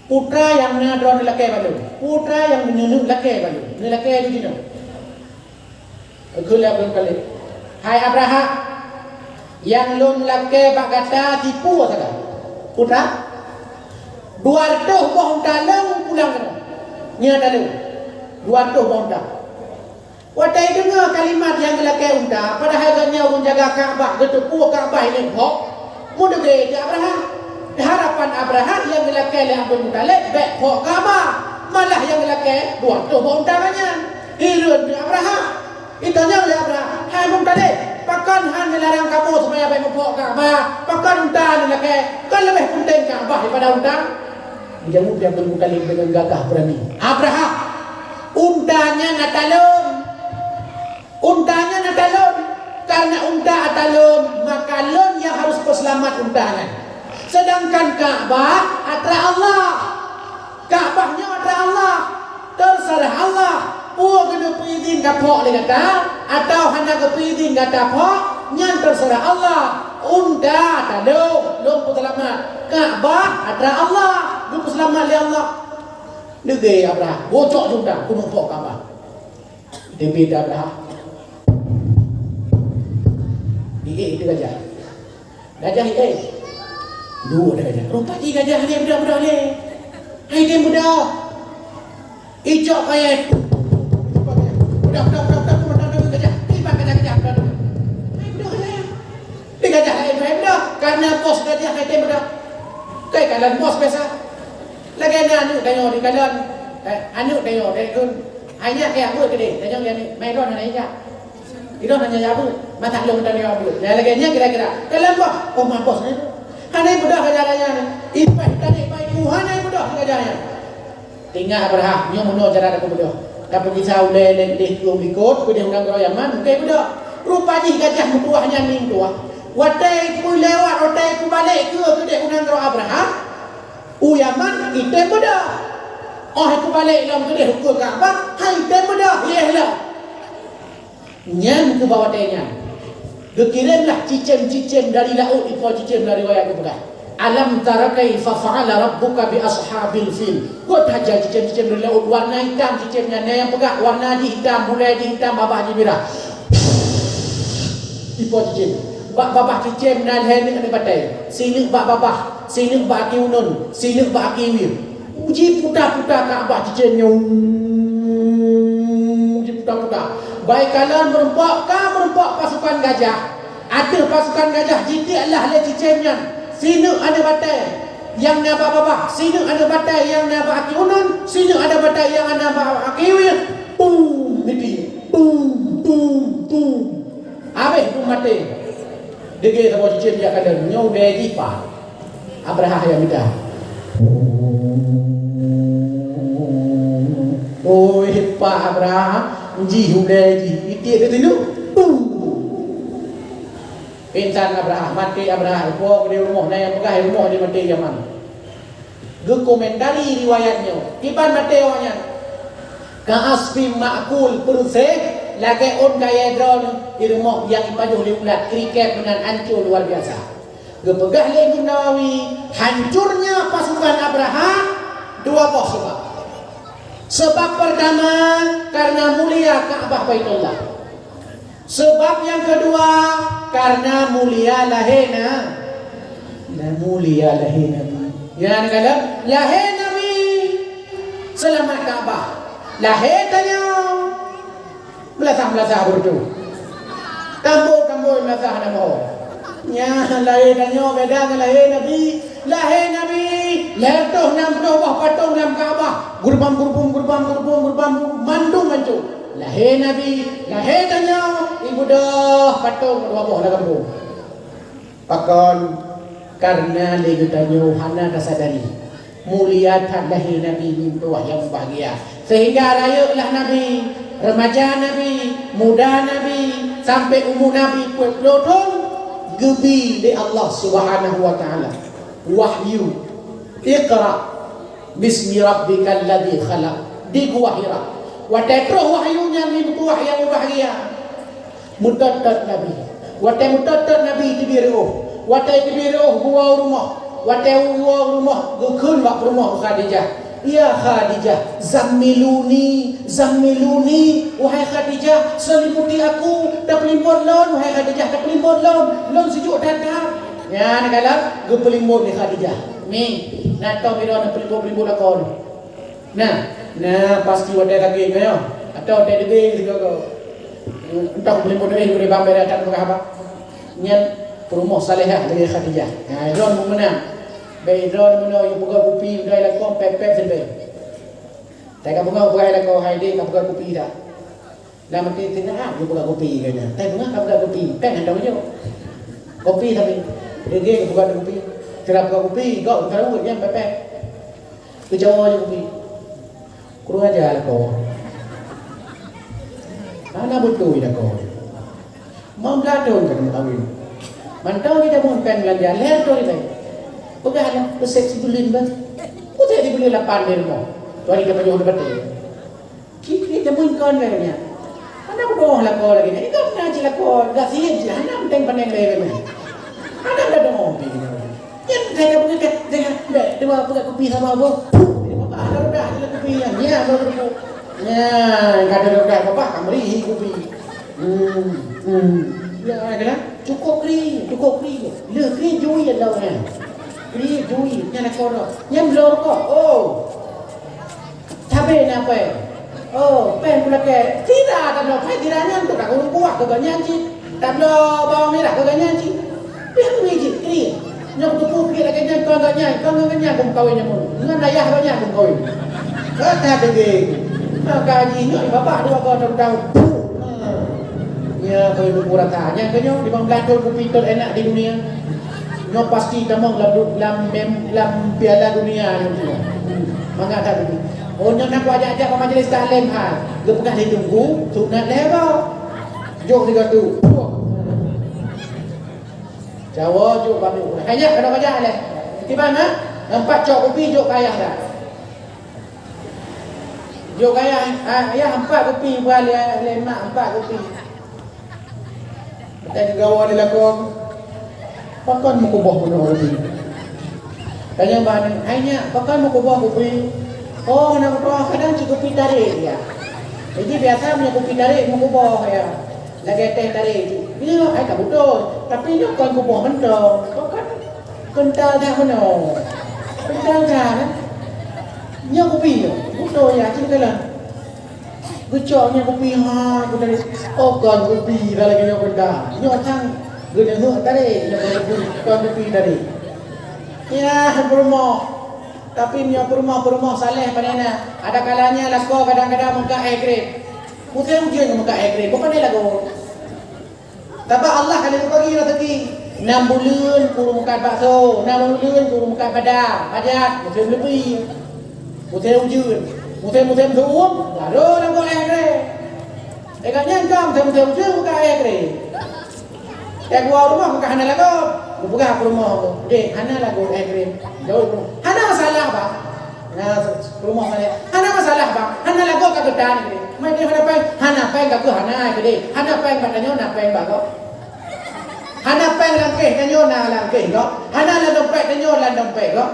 Putra nyang na droeneuh lakèe bak lôn, putra nyang neuneuek lakèe bak lôn, neulakèe laju jinoe. Geukheun lé Abdul Muthalib, "Hai Abrahah, nyang lôn lakèe bak gata sipeue sagai, putra? Dua reutôh boh unta lôn pulang keunoe, nyan ata lôn, dua reutôh boh unta." Watèe deungoe kalimat nyang geulakèe unta, padahai gobnyan ureueng jaga Ka'bah, geuteupeue Ka'bah ilèe phok, meudeungoe teuh Abrahah. Harapan Abrahah nyang geulakèe lé Abdul Muthalib bèk phok Ka'bah, malah nyang geulakèe dua reutôh boh unta nyan. Hireuen teuh Abrahah. Itanyong lé Abrahah, "Hai Muthalib, pakon hana neularang kamoe supaya bèk meuphok Ka'bah? Pakon unta neulakèe? Kan leubeh peunteng Ka'bah daripada unta?" Geujaweueb lé Abdul Muthalib deungon gagah beurani, "Abrahah, unta nyan ata lôn." Unta nyan ata lôn, karena unta ata lôn, maka lôn nyang harôh peuseulamat unta nyan. Seudangkan Ka'bah atra Allah. Ka'bah nyoe atra Allah. Teuseurah Allah, peue geuneuk peuidhin taphok lé gata, atawa hana geupeuidhin gata phok, nyan teuseurah Allah. Unta ata lôn, lôn peuseulamat. Ka'bah atra Allah, geupeuseulamat lé Allah. Leubeh Abrahah, bocok unta, keuneuk phok Ka'bah. Teubiet Abrahah. Iék teuh gajah. Gajah iék. Duek teuh gajah. Rupa jih gajah lé, beudôh-beudôh lé. Hai tem beudôh. Icok kayèe. Beudôh, beudôh, beudôh, beudôh, beudôh, gajah. Iban gajah, gajah, beudôh, beudôh. Hai beudôh lé. Di gajah laén, hai beudôh. Karena bos gajah, hai tem beudôh. Kai kalon bos biasa. Lagèe na aneuk tanyoe dikalon. Eh, aneuk tanyoe, eh, kun. Hai nyak keu jak beuet keudeh, tanyong lé aneuk, "Ma, droeneuh hana jak?" "Droeneuh hana jak beuet, masak lôn tanyong jak beuet." Nah, lagèe nyan kira-kira. Kalon bah, "Oh, ma bos nyan." Hana beudôh gajah nyan. Ipèh tanék bak iku, hana beudôh gajah nyan. Teuingat Abrahah, nyoe meunoe cara tapeubeudoh. Tapeugisa ulèe lé deh keu likot, keudeh u nanggroe Yaman, mungken beudôh. Rupa jih gajah meutuwah nyan meutuwah. Watèe peulewat, watèe peubalek keue keudeh u nanggroe Abrahah, u Yaman, item beudôh. Óh peubalek lom keudeh u Ka'bah, hai item beudôh, iéh lom. Nyan keuh bak watèe nyan, geukirém lah cicém-cicém dari laôt, ipo cicém dari riwayat geupeugah, "Alam tara kaifa fa'ala rabbuka bi ashabil fil." Göt haja cicém-cicém dari laôt, warna itam cicém nyan, nyang peugah warna jih itam, bulèe jih itam, babah jih mirah. Ipo cicém. Bak babah cicém na lhèe neuk aneuk batèe. Sineuk bak babah, sineuk bak aki uneun, sineuk bak aki wie. Jiputa-puta Ka'bah cicém nyoe. Jiputa-puta. Bak ikalon meurumpok, ka meurumpok pasukan gajah. Ateueh pasukan gajah jitiek lah lé cicém nyan. Sineuk aneuk batèe nyang na bak babah, sineuk aneuk batèe nyang na bak aki uneun, sineuk aneuk batèe nyang na bak aki wie. Pum, miti. Pum, pum, pum. Habéh pum maté. Degé saboh cicém jak kalon, nyoe udèe jih pa. Abrahah nyang mita. Oi, pa Abrahah, jih udèe jih. Itiek teuh tilu. Pum. Pingsan Abrahah, maté Abrahah. Ipo di rumoh, na nyang peugah rumoh di maté Yaman. Geukomentari riwayat nyoe, kiban maté awaknyan. Ka asfim ma'kul, peureuséh lagèe ôn kayèe droeneuh di rumoh nyang ipajoh lé ulat, kriket meunan ancô luar biasa. Geupeugah lé Imam Nawawi, hancurnya pasukan Abrahah dua boh sabab. Sabab peurtama, karena mulia Ka'bah Baitullah. Sabab nyang keudua, karena mulia lahé na-, Mulia lahé Nabi. Nyan kalon lahé Nabi. Seulamat Ka'bah. Lahé tanyoe. Beulasah-beulasah beureutoh. Tambô-tambô beulasah na mo. Nyan lahé tanyoe beda ngon lahé Nabi. Lahé Nabi, lhèe reutôh nam ploh boh patong lam Ka'bah. Geureubam-geureubum, geureubam-geureubum, geureubam-geureubum, mandum hancô. Lahé Nabi, lahé tanyoe, ibeudôh patong dua boh lam gampông. Pakon? Kareuna lé geutanyoe hana tasadari, mulia that lahé Nabi, meutuah nyang mubahgia. Seuhingga rayeuk lah Nabi, reumaja Nabi, muda Nabi, sampoe umu Nabi peuet ploh thon, geubi lé Allah Subhanahu wa Taala wahyu, "Iqra bismi rabbikal ladzi khalaq," di Gua Hira. Watèe troh wahyu nyan, meutuah nyang mubahgia. Meutot-tot Nabi. Watèe meutot-tot Nabi teubiet reuôh. Watèe teubiet reuôh geuwoe u rumoh. Watèe geuwoe u rumoh, geukheun bak peurumoh Khadijah, "Ya Khadijah, zammiluni, zammiluni, wahai Khadijah, selimuti aku, tapeulimot lôn, wahai Khadijah, tapeulimot lôn, lôn seujok that-that." Nyan kalon geupeulimot lé Khadijah. Ni, na tom sidroe neupeulimot-peulimot lakoe nyoe. Nah, nah pasti watèe lagèe nyoe, atawa watèe leubeh sigoe-goe. Entah peulimot leubeh daripada bang beda that peugah haba. Nyan peurumoh salehah lagèe Khadijah. Nah, droeneuh meunan. Bèk droeneuh meunoe yue peugah kupi, udah lakoe pèp-pèp seuleubeh. Tapi ka peugah, peugah lakoe, "Hai dek, ka peugah kupi dah." Lam até teungoh, ah, yue peugah kupi keu nyan. Tapi peugah ka peugah kupi, pèng hana meujok. Kupi tapi. Lagèe ka peugah kupi. Sira peugah kupi, gok ka reuet nyan pèp-pèp. Geujawa jih kupi. Kurang aja lakoe. Hana beutôi lakoe. Limong blaih thon ka meukawen. Mantong jih jameun pèng beulanja, lhèe thon ilèe. Peugah lah, peusèt sibuleuen bah. Peusèt sibuleuen lapan di rumoh. Tuan ida pajoh di batèe. Cit, cit, jameun kon lagèe nyan. Hana beudôh lakoe lagèe nyan. Ingat na cit lakoe, gasien cit, hana mantong panèng lagèe nyan. Hana meudeungoe pi nyan. Nyan, saya ka peugah, saya ka, bèk, dua peugah kupi sama boh. Puh, dia bapak ada udah, dia kupi nyan. Nyan, baru kupi. Nyan, ka ada udah, bapak, ka meuri kupi. Hmm, hmm. Ya, adalah cukup kri, cukup kri. Le kri jui ada orang. Kri jui, nyan ada korok. Nyan belum rokok. Oh. Sabé na pèng. Oh, pèng pulakèe. Sira tabloe pèng sira nyan tu ka ureueng kuah keu gobnyan cit. Tabloe bawang mirah keu gobnyan cit. Pih ui cit, kri. Nyoe kuteupeu pih lagèe nyan kon gobnyan, kon gobnyan kumeukawen nyoe. Ngon ayah gobnyan kumeukawen. Kata dege. Maka jih nyoe babah dua go taun-taun. Puh. Ya, kau ibu rata. Nyan keu nyoe, limong blaih thon kupi teuenak di dunia. Nyoe pasti tamong lam du-, lam mem-, lam Piala Dunia nyoe. Mangat that beutôi. Oh, nyoe na kuajak-jak bak majlis taklim ha. Geupeugah lé teungku, sunat lhèe boh. Jok sigoe tu. Jawa jok bak tu. Hanya kena bajak leh. Kiban ha? Nampak cok kupi jok kayah dah. Jok kayah, ah, ayah empat kupi, buah lé, lé mak empat kupi. Watèe geugawa di lakoe, "Pakon meukuboh bunoe kupi?" Tanyong bak aneuk, "Hai nyak, pakon meukuboh kupi?" "Oh, hana meutuah, kadang cit kupi tarék, ya." Jadi biasa meunyoe kupi tarék meukuboh, ya. Lagèe teh tarék cit. Nyoe hai ka beutôi, tapi nyoe kon kuboh mantong. Pakon kental that meunoe. Kental that, eh. Nyoe kupi nyoe. Beutôi, ya, cit keulan. Geucok nyan kupi, ha, geutarek. Oh, kon kupi, dah lagèe nyoe benda. Nyoe sang geuneuk tarek, nyoe kon kupi, kon kupi tadi. Ya, peurumoh. Tapi nyoe peurumoh-peurumoh saleh padahai na. Ada kalanya lakoe kadang-kadang meukat es krim. Musém ujeuen meukat es krim, bukan dia lagoe. Sabab Allah ka lheueh bagi raseuki. Nam buleuen kureueng meukat bakso, nam buleuen kureueng meukat padang, pajak, musém leupie. Musém ujeuen, musém-musém seuuem, baru lagoe es krim. Eh, ka nyan ka musém-musém ujeuen meukat es krim. Eh, dua rumoh meukat hana lagoe. Geupeugah peurumoh, "Dek, hana lagoe es krim." Jaweueb peurumoh, "Hana masalah, Bang." Nah, peurumoh malèe, "Hana masalah, Bang. Hana lagoe ka geutan keudeh." Mai dia hana péng, "Hana péng ka keuh hana keudeh. Hana péng bak tanyoe, na péng bak gob. Hana péng lam kéh tanyoe, na lam kéh gob. Hana lam dompet tanyoe, lam dompet gob."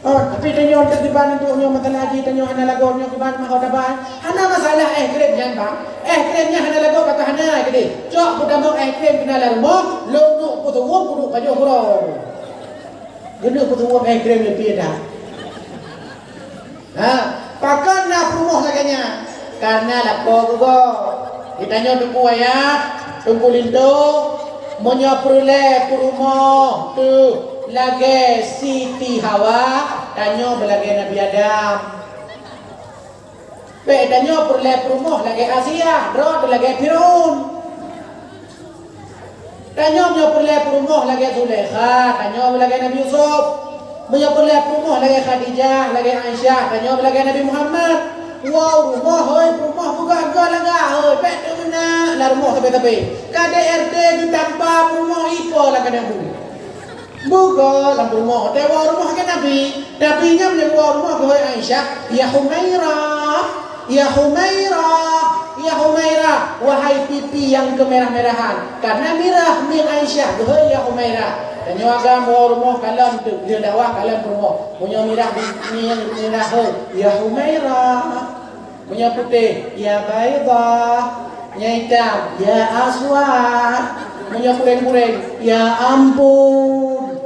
Oh, tapi tanyoe teukiban untuk nyoe masalah jih, tanyoe hana lagoe nyoe kiban mah ho tabai. Hana masalah es krim nyan, Bang. Es krim nyan hana lagoe ka keuh hana keudeh. Cok peutamong es krim keunan lam rumoh, lôn duek peuseuuem kuduek pajoh uroe. Keuneuk peutuwöp es krim leupie that. Ha, pakon na peurumoh lagèe nyan? Kareuna lakoe geuh. Geutanyoe teungku ayah, teungku linto, meunyoe peureulèe peurumoh teuh lagèe Siti Hawa, tanyoe beulagèe Nabi Adam. Bèk tanyoe peureulèe peurumoh lagèe Asia, droe teuh lagèe Firaun. Tanyoe meunyoe peureulèe peurumoh lagèe Zulaikha, tanyoe lagèe Nabi Yusuf. Meunyoe peureulèe peurumoh lagèe Khadijah, lagèe Aisyah, tanyoe lagèe Nabi Muhammad. Woe rumoh, hôi, peurumoh peugah-gah lagak, hôi, bèk teuh meunan lam rumoh sabe-sabe. Ka D R T geutampa peurumoh ipo lam keuneuk bu. Buka lam rumoh, watèe woe rumoh keu Nabi. Nabi nyan meunyoe woe rumoh keu Aisyah, "Ya Humaira, ya Humaira, ya Humaira, wahai pipi nyang keumirah-mirahan." Kareuna mirah mieng Aisyah geuhôi ya Humaira. Tanyoe agam woe rumoh kalon teuk, lheueh dakwah kalon peurumoh. Meunyoe mirah mieng mirah hôi, "Ya Humaira." Meunyoe putéh, "Ya Baidah." Nyang itam, "Ya Aswad." Meunyoe kureng-kureng, "Ya ampôn."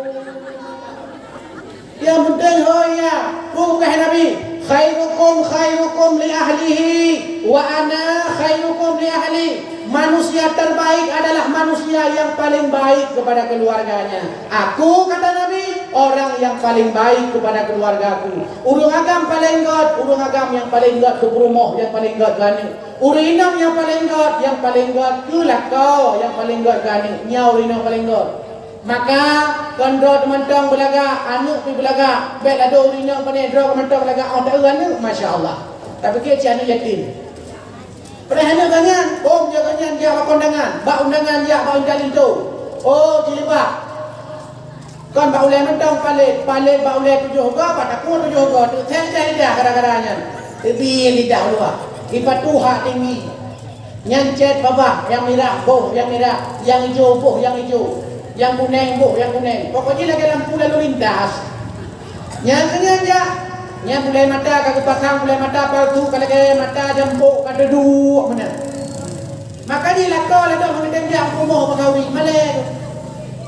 Nyang peunteng hôi nyan, peugah Nabi, "Khairukum khairukum li ahlihi, wa ana khairukum li ahli." Manusia terbaik adalah manusia yang paling baik kepada keluarganya. Aku, kata Nabi, orang yang paling baik kepada keluargaku. Ureueng agam paléng göt, ureueng agam nyang paléng göt keu peurumoh, nyang paléng göt keu aneuk. Ureueng inong nyang paléng göt, nyang paléng göt keu lakoe, nyang paléng göt keu aneuk. Nyan ureueng inong paléng göt. Maka, kon droe teumantong beulagak, aneuk pih beulagak. Bèk ladôm ureueng inong pane droe teumantong beulagak, 'oh taeu aneuk, masya Allah. Tapiké cit aneuk yatim. Padahai aneuk geuh nyan, bông jak geuh nyan jak bak kondangan, bak undangan jak bak intat linto. Oh, jilbab. Kon bak ulèe mantong palet, palet bak ulèe tujoh goe, bak takue tujoh goe, teutèe-tèe lidah gara-gara nyan. Teubiet lidah luwa, ipatuh hak tinggi. Nyan cèt babah, nyang mirah boh nyang mirah, nyang ijo boh nyang ijo, nyang kunèng boh nyang kunèng. Pokok jih lagèe lampu lalu lintas. Nyan keuh nyan jak. Nyan bulèe mata ka geupasang, bulèe mata palsu ka lagèe mata jampok ka teuduek meunan. Maka di lakoe ladôm meuteunjang rumoh Bukhauri malèe.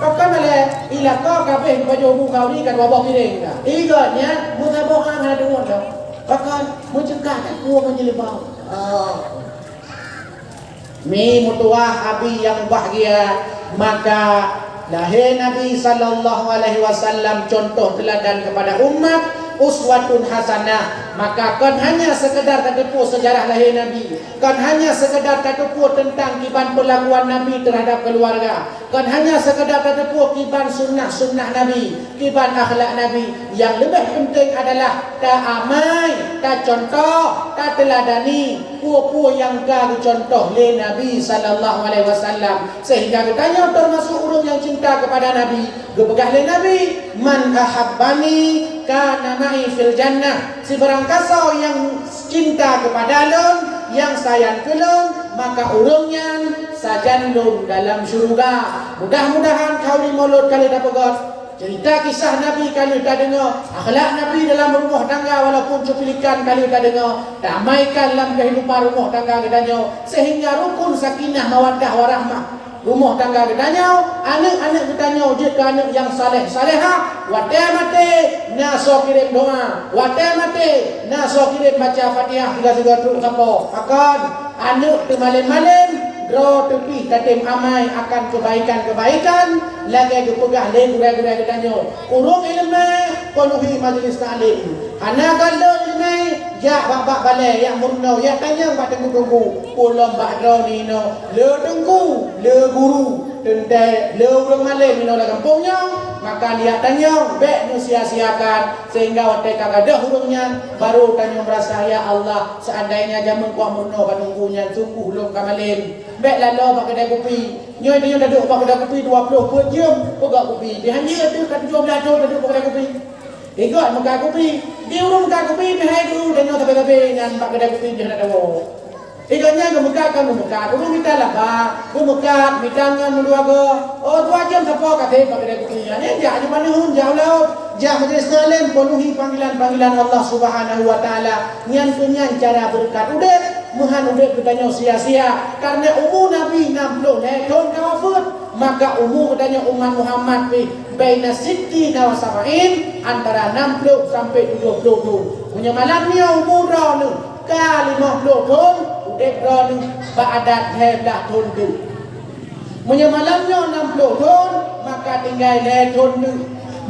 Pakon malèe? Di lakoe ka abéh bajôh Bukhauri ka dua boh piréng ka. Di gobnyan meusaboh hana deungon ka. Pakon? Meuceukah takue meujilbab. Ah. Mi meutuwah Abi nyang bahgia, maka lahé Nabi sallallahu alaihi wasallam contoh teuladan keupada umat, uswatun hasanah. Maka kon hanya sekedar tateupeue sejarah lahé Nabi, kon hanya sekedar tateupeue teuntang kiban peulakuan Nabi teuhadap keuluwarga, kon hanya sekedar tateupeue kiban sunnah-sunnah Nabi, kiban akhlak Nabi. Nyang leubeh peunteng adalah taamai, tacontoh, tateuladani peue-peue nyang ka geucontoh lé Nabi sallallahu alaihi wasallam, sehingga geutanyoe teumasuk ureuëng nyang cinta keupada Nabi. Geupeugah lé Nabi, "Man ahabbani kana ma'i fil jannah." Sibarang kasoe nyang cinta keupada lôn, nyang sayang keu lôn, maka ureuëng nyan sajan lôn dalam syeuruga. Mudah-mudahan khauri mulod ka lheueh tapeugöt, cerita kisah Nabi ka lheueh tadeungoe, akhlak Nabi dalam rumoh tangga walaupun cuplikan ka lheueh tadeungoe, tamaikan lam keuhidupan rumoh tangga geutanyoe, sehingga rukun sakinah mawaddah warahmah rumoh tangga geutanyoe, aneuëk-aneuëk geutanyoe jeuet keu aneuëk nyang saleh-salehah, watée maté na soe kirém doá, watée maté na soe kirém baca Fatihah sigoe-sigoe trok sapo. Pakon? Aneuëk teumalém-malém, droe teupih tatém amai akan keubaikan-keubaikan, lagée geupeugah lé gurée-gurée geutanyoe, ureuëng iéleumé peunuhi majeulis taklim. Hana galak iéleumé, jak bak-bak balée, jak meurunoe, jak tanyong bak teungku-teungku, peue lom bak droeneuh inoe, le teungku, le guru, teuntée le ureuëng malém inoe lam gampông nyoe, maka jak tanyong, bék neusia-siakan, sehingga watée ka gadôh ureuëng nyan, baru tanyoe meurasa, "Ya Allah, seandainya jameun kuat meurunoe bak teungku nyan, sungguh lôn ka malém." Bék laloe bak keudai kupi. Nyoe tanyoe taduek bak keudai kupi dua ploh peuet jeuem peugah kupi. Di han jeuet teuh ka tujoh blaih thon taduek bak keudai kupi. Ikot meukat kupi. Di ureuëng meukat kupi, meuhai guru tanyoe sabe-sabe nyan bak keudai kupi jih hana tawoe. Ikot nyan geumeukat kan geumeukat. Ureuëng mita laba, geumeukat, mita ngon meudua goe. Oh, dua jeuem sapo ka trép bak keudai kupi nyan. Nyan jak jumpa neuhun, jak u laôt. Jak majeulis taklim, peunuhi panggilan-panggilan Allah Subhanahu wa Taala. Nyan keuh nyan cara beureukat udeb. Meuhan udeb geutanyoe sia-sia. Kareuna umu Nabi nam ploh lhée thon ka wafeuet. Maka umu geutanyoe umat Muhammad pih baina sittina wa sab'in, antara nam ploh sampai tujoh ploh thon. Meunyoe malam nyoe umu droeneuh ka limong ploh thon, udeb droeneuh bak adat lhèe blah thon teuk. Meunyoe malam nyoe nam ploh thon, maka tinggai lhèe thon teuk.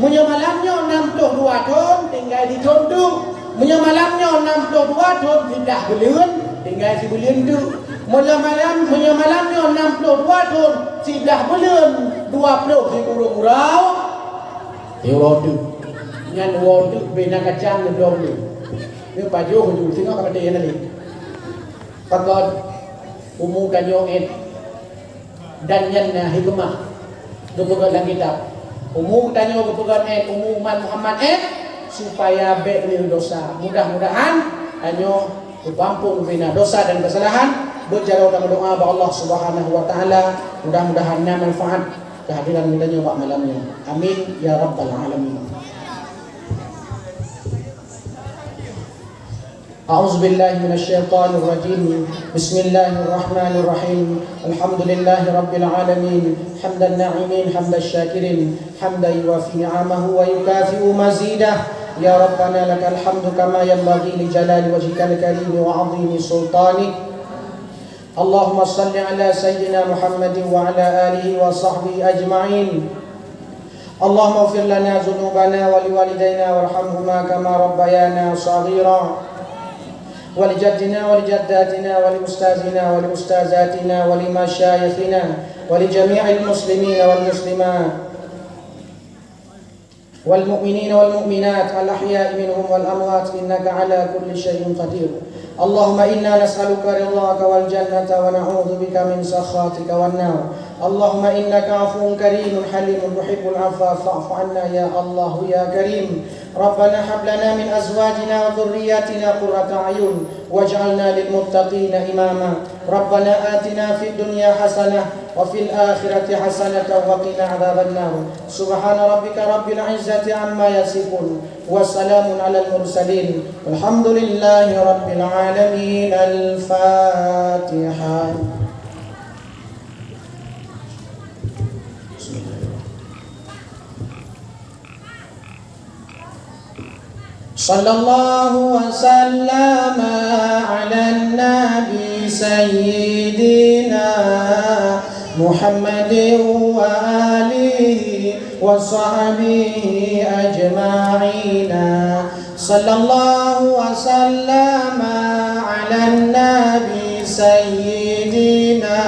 Meunyoe malam nyoe nam ploh dua thon, tinggai sithon teuk. Meunyoe malam nyoe nam ploh dua thon, siblah buleuen, tinggai sibuleuen teuk. Meunyoe malam, meunyoe malam nyoe nam ploh dua thon, siblah buleuen, dua ploh sikureueng uroe, uroe teuk. Nyan uroe teuk bina kacang ngeudong teuk. Nyoe pajoh ju singoh ka maté nyan lé. Pakon umu tanyoe ét. Dan nyan na hikmah geupeugah lam kitab. Umu tanyoe geupeugah ét, umu umat Muhammad ét, supaya bèk lheueh dosa. Mudah-mudahan tanyoe geupampong bina dosa dan kesalahan. Beujaroe dan meudoa bak Allah Subhanahu wa Taala. Mudah-mudahan na manfaat kehadiran geutanyoe bak malam nyoe. Amin ya rabbal alamin. أعوذ بالله من الشيطان الرجيم. بسم الله الرحمن الرحيم. الحمد لله رب العالمين. حمد الناعمين، حمد الشاكرين، حمدا يوافي نعمه ويكافئ مزيده. يا ربنا لك الحمد كما ينبغي لجلال وجهك الكريم وعظيم سلطانك. اللهم صل على سيدنا محمد وعلى آله وصحبه أجمعين. اللهم اغفر لنا ذنوبنا ولوالدينا وارحمهما كما ربيانا صغيرا، ولجدنا ولجداتنا ولأستاذنا ولأستاذاتنا ولمشايخنا ولجميع المسلمين والمسلمات والمؤمنين والمؤمنات الأحياء منهم والأموات إنك على كل شيء قدير. اللهم إنا نسألك رضاك والجنة ونعوذ بك من سخطك والنار. اللهم إنك عفو كريم حليم تحب العفو فاعف عنا يا الله يا كريم. ربنا هب لنا من أزواجنا وذرياتنا قرة أعين واجعلنا للمتقين إماما. ربنا آتنا في الدنيا حسنة وفي الآخرة حسنة وقنا عذاب النار. سبحان ربك رب العزة عما يصفون. وسلام على المرسلين. والحمد لله رب العالمين. الفاتحة. صلى الله وسلم على النبي سيدنا محمد وآله وصحبه أجمعين. صلى الله وسلم على النبي سيدنا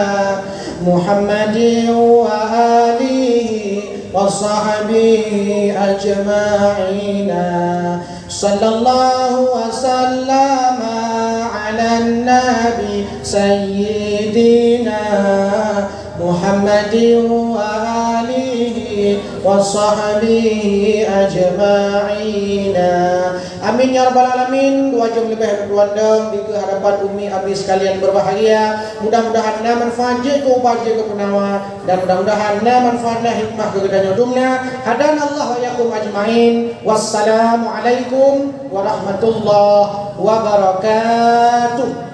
محمد وآله وصحبه أجمعين. صلى الله وسلم على النبي سيدنا محمد وآله وصحبه أجمعين. Amin ya rabbal alamin. Dua jam leubeh lôn tuan dong di hadapan umi abi sekalian berbahagia. Mudah-mudahan na manfaat jeuet keu ubat jeuet keu peunawa. Dan mudah-mudahan na manfaat na hikmah keu geutanyoe dum na. Hadanallahu wa iyyakum ajmain. Wassalamualaikum warahmatullahi wabarakatuh.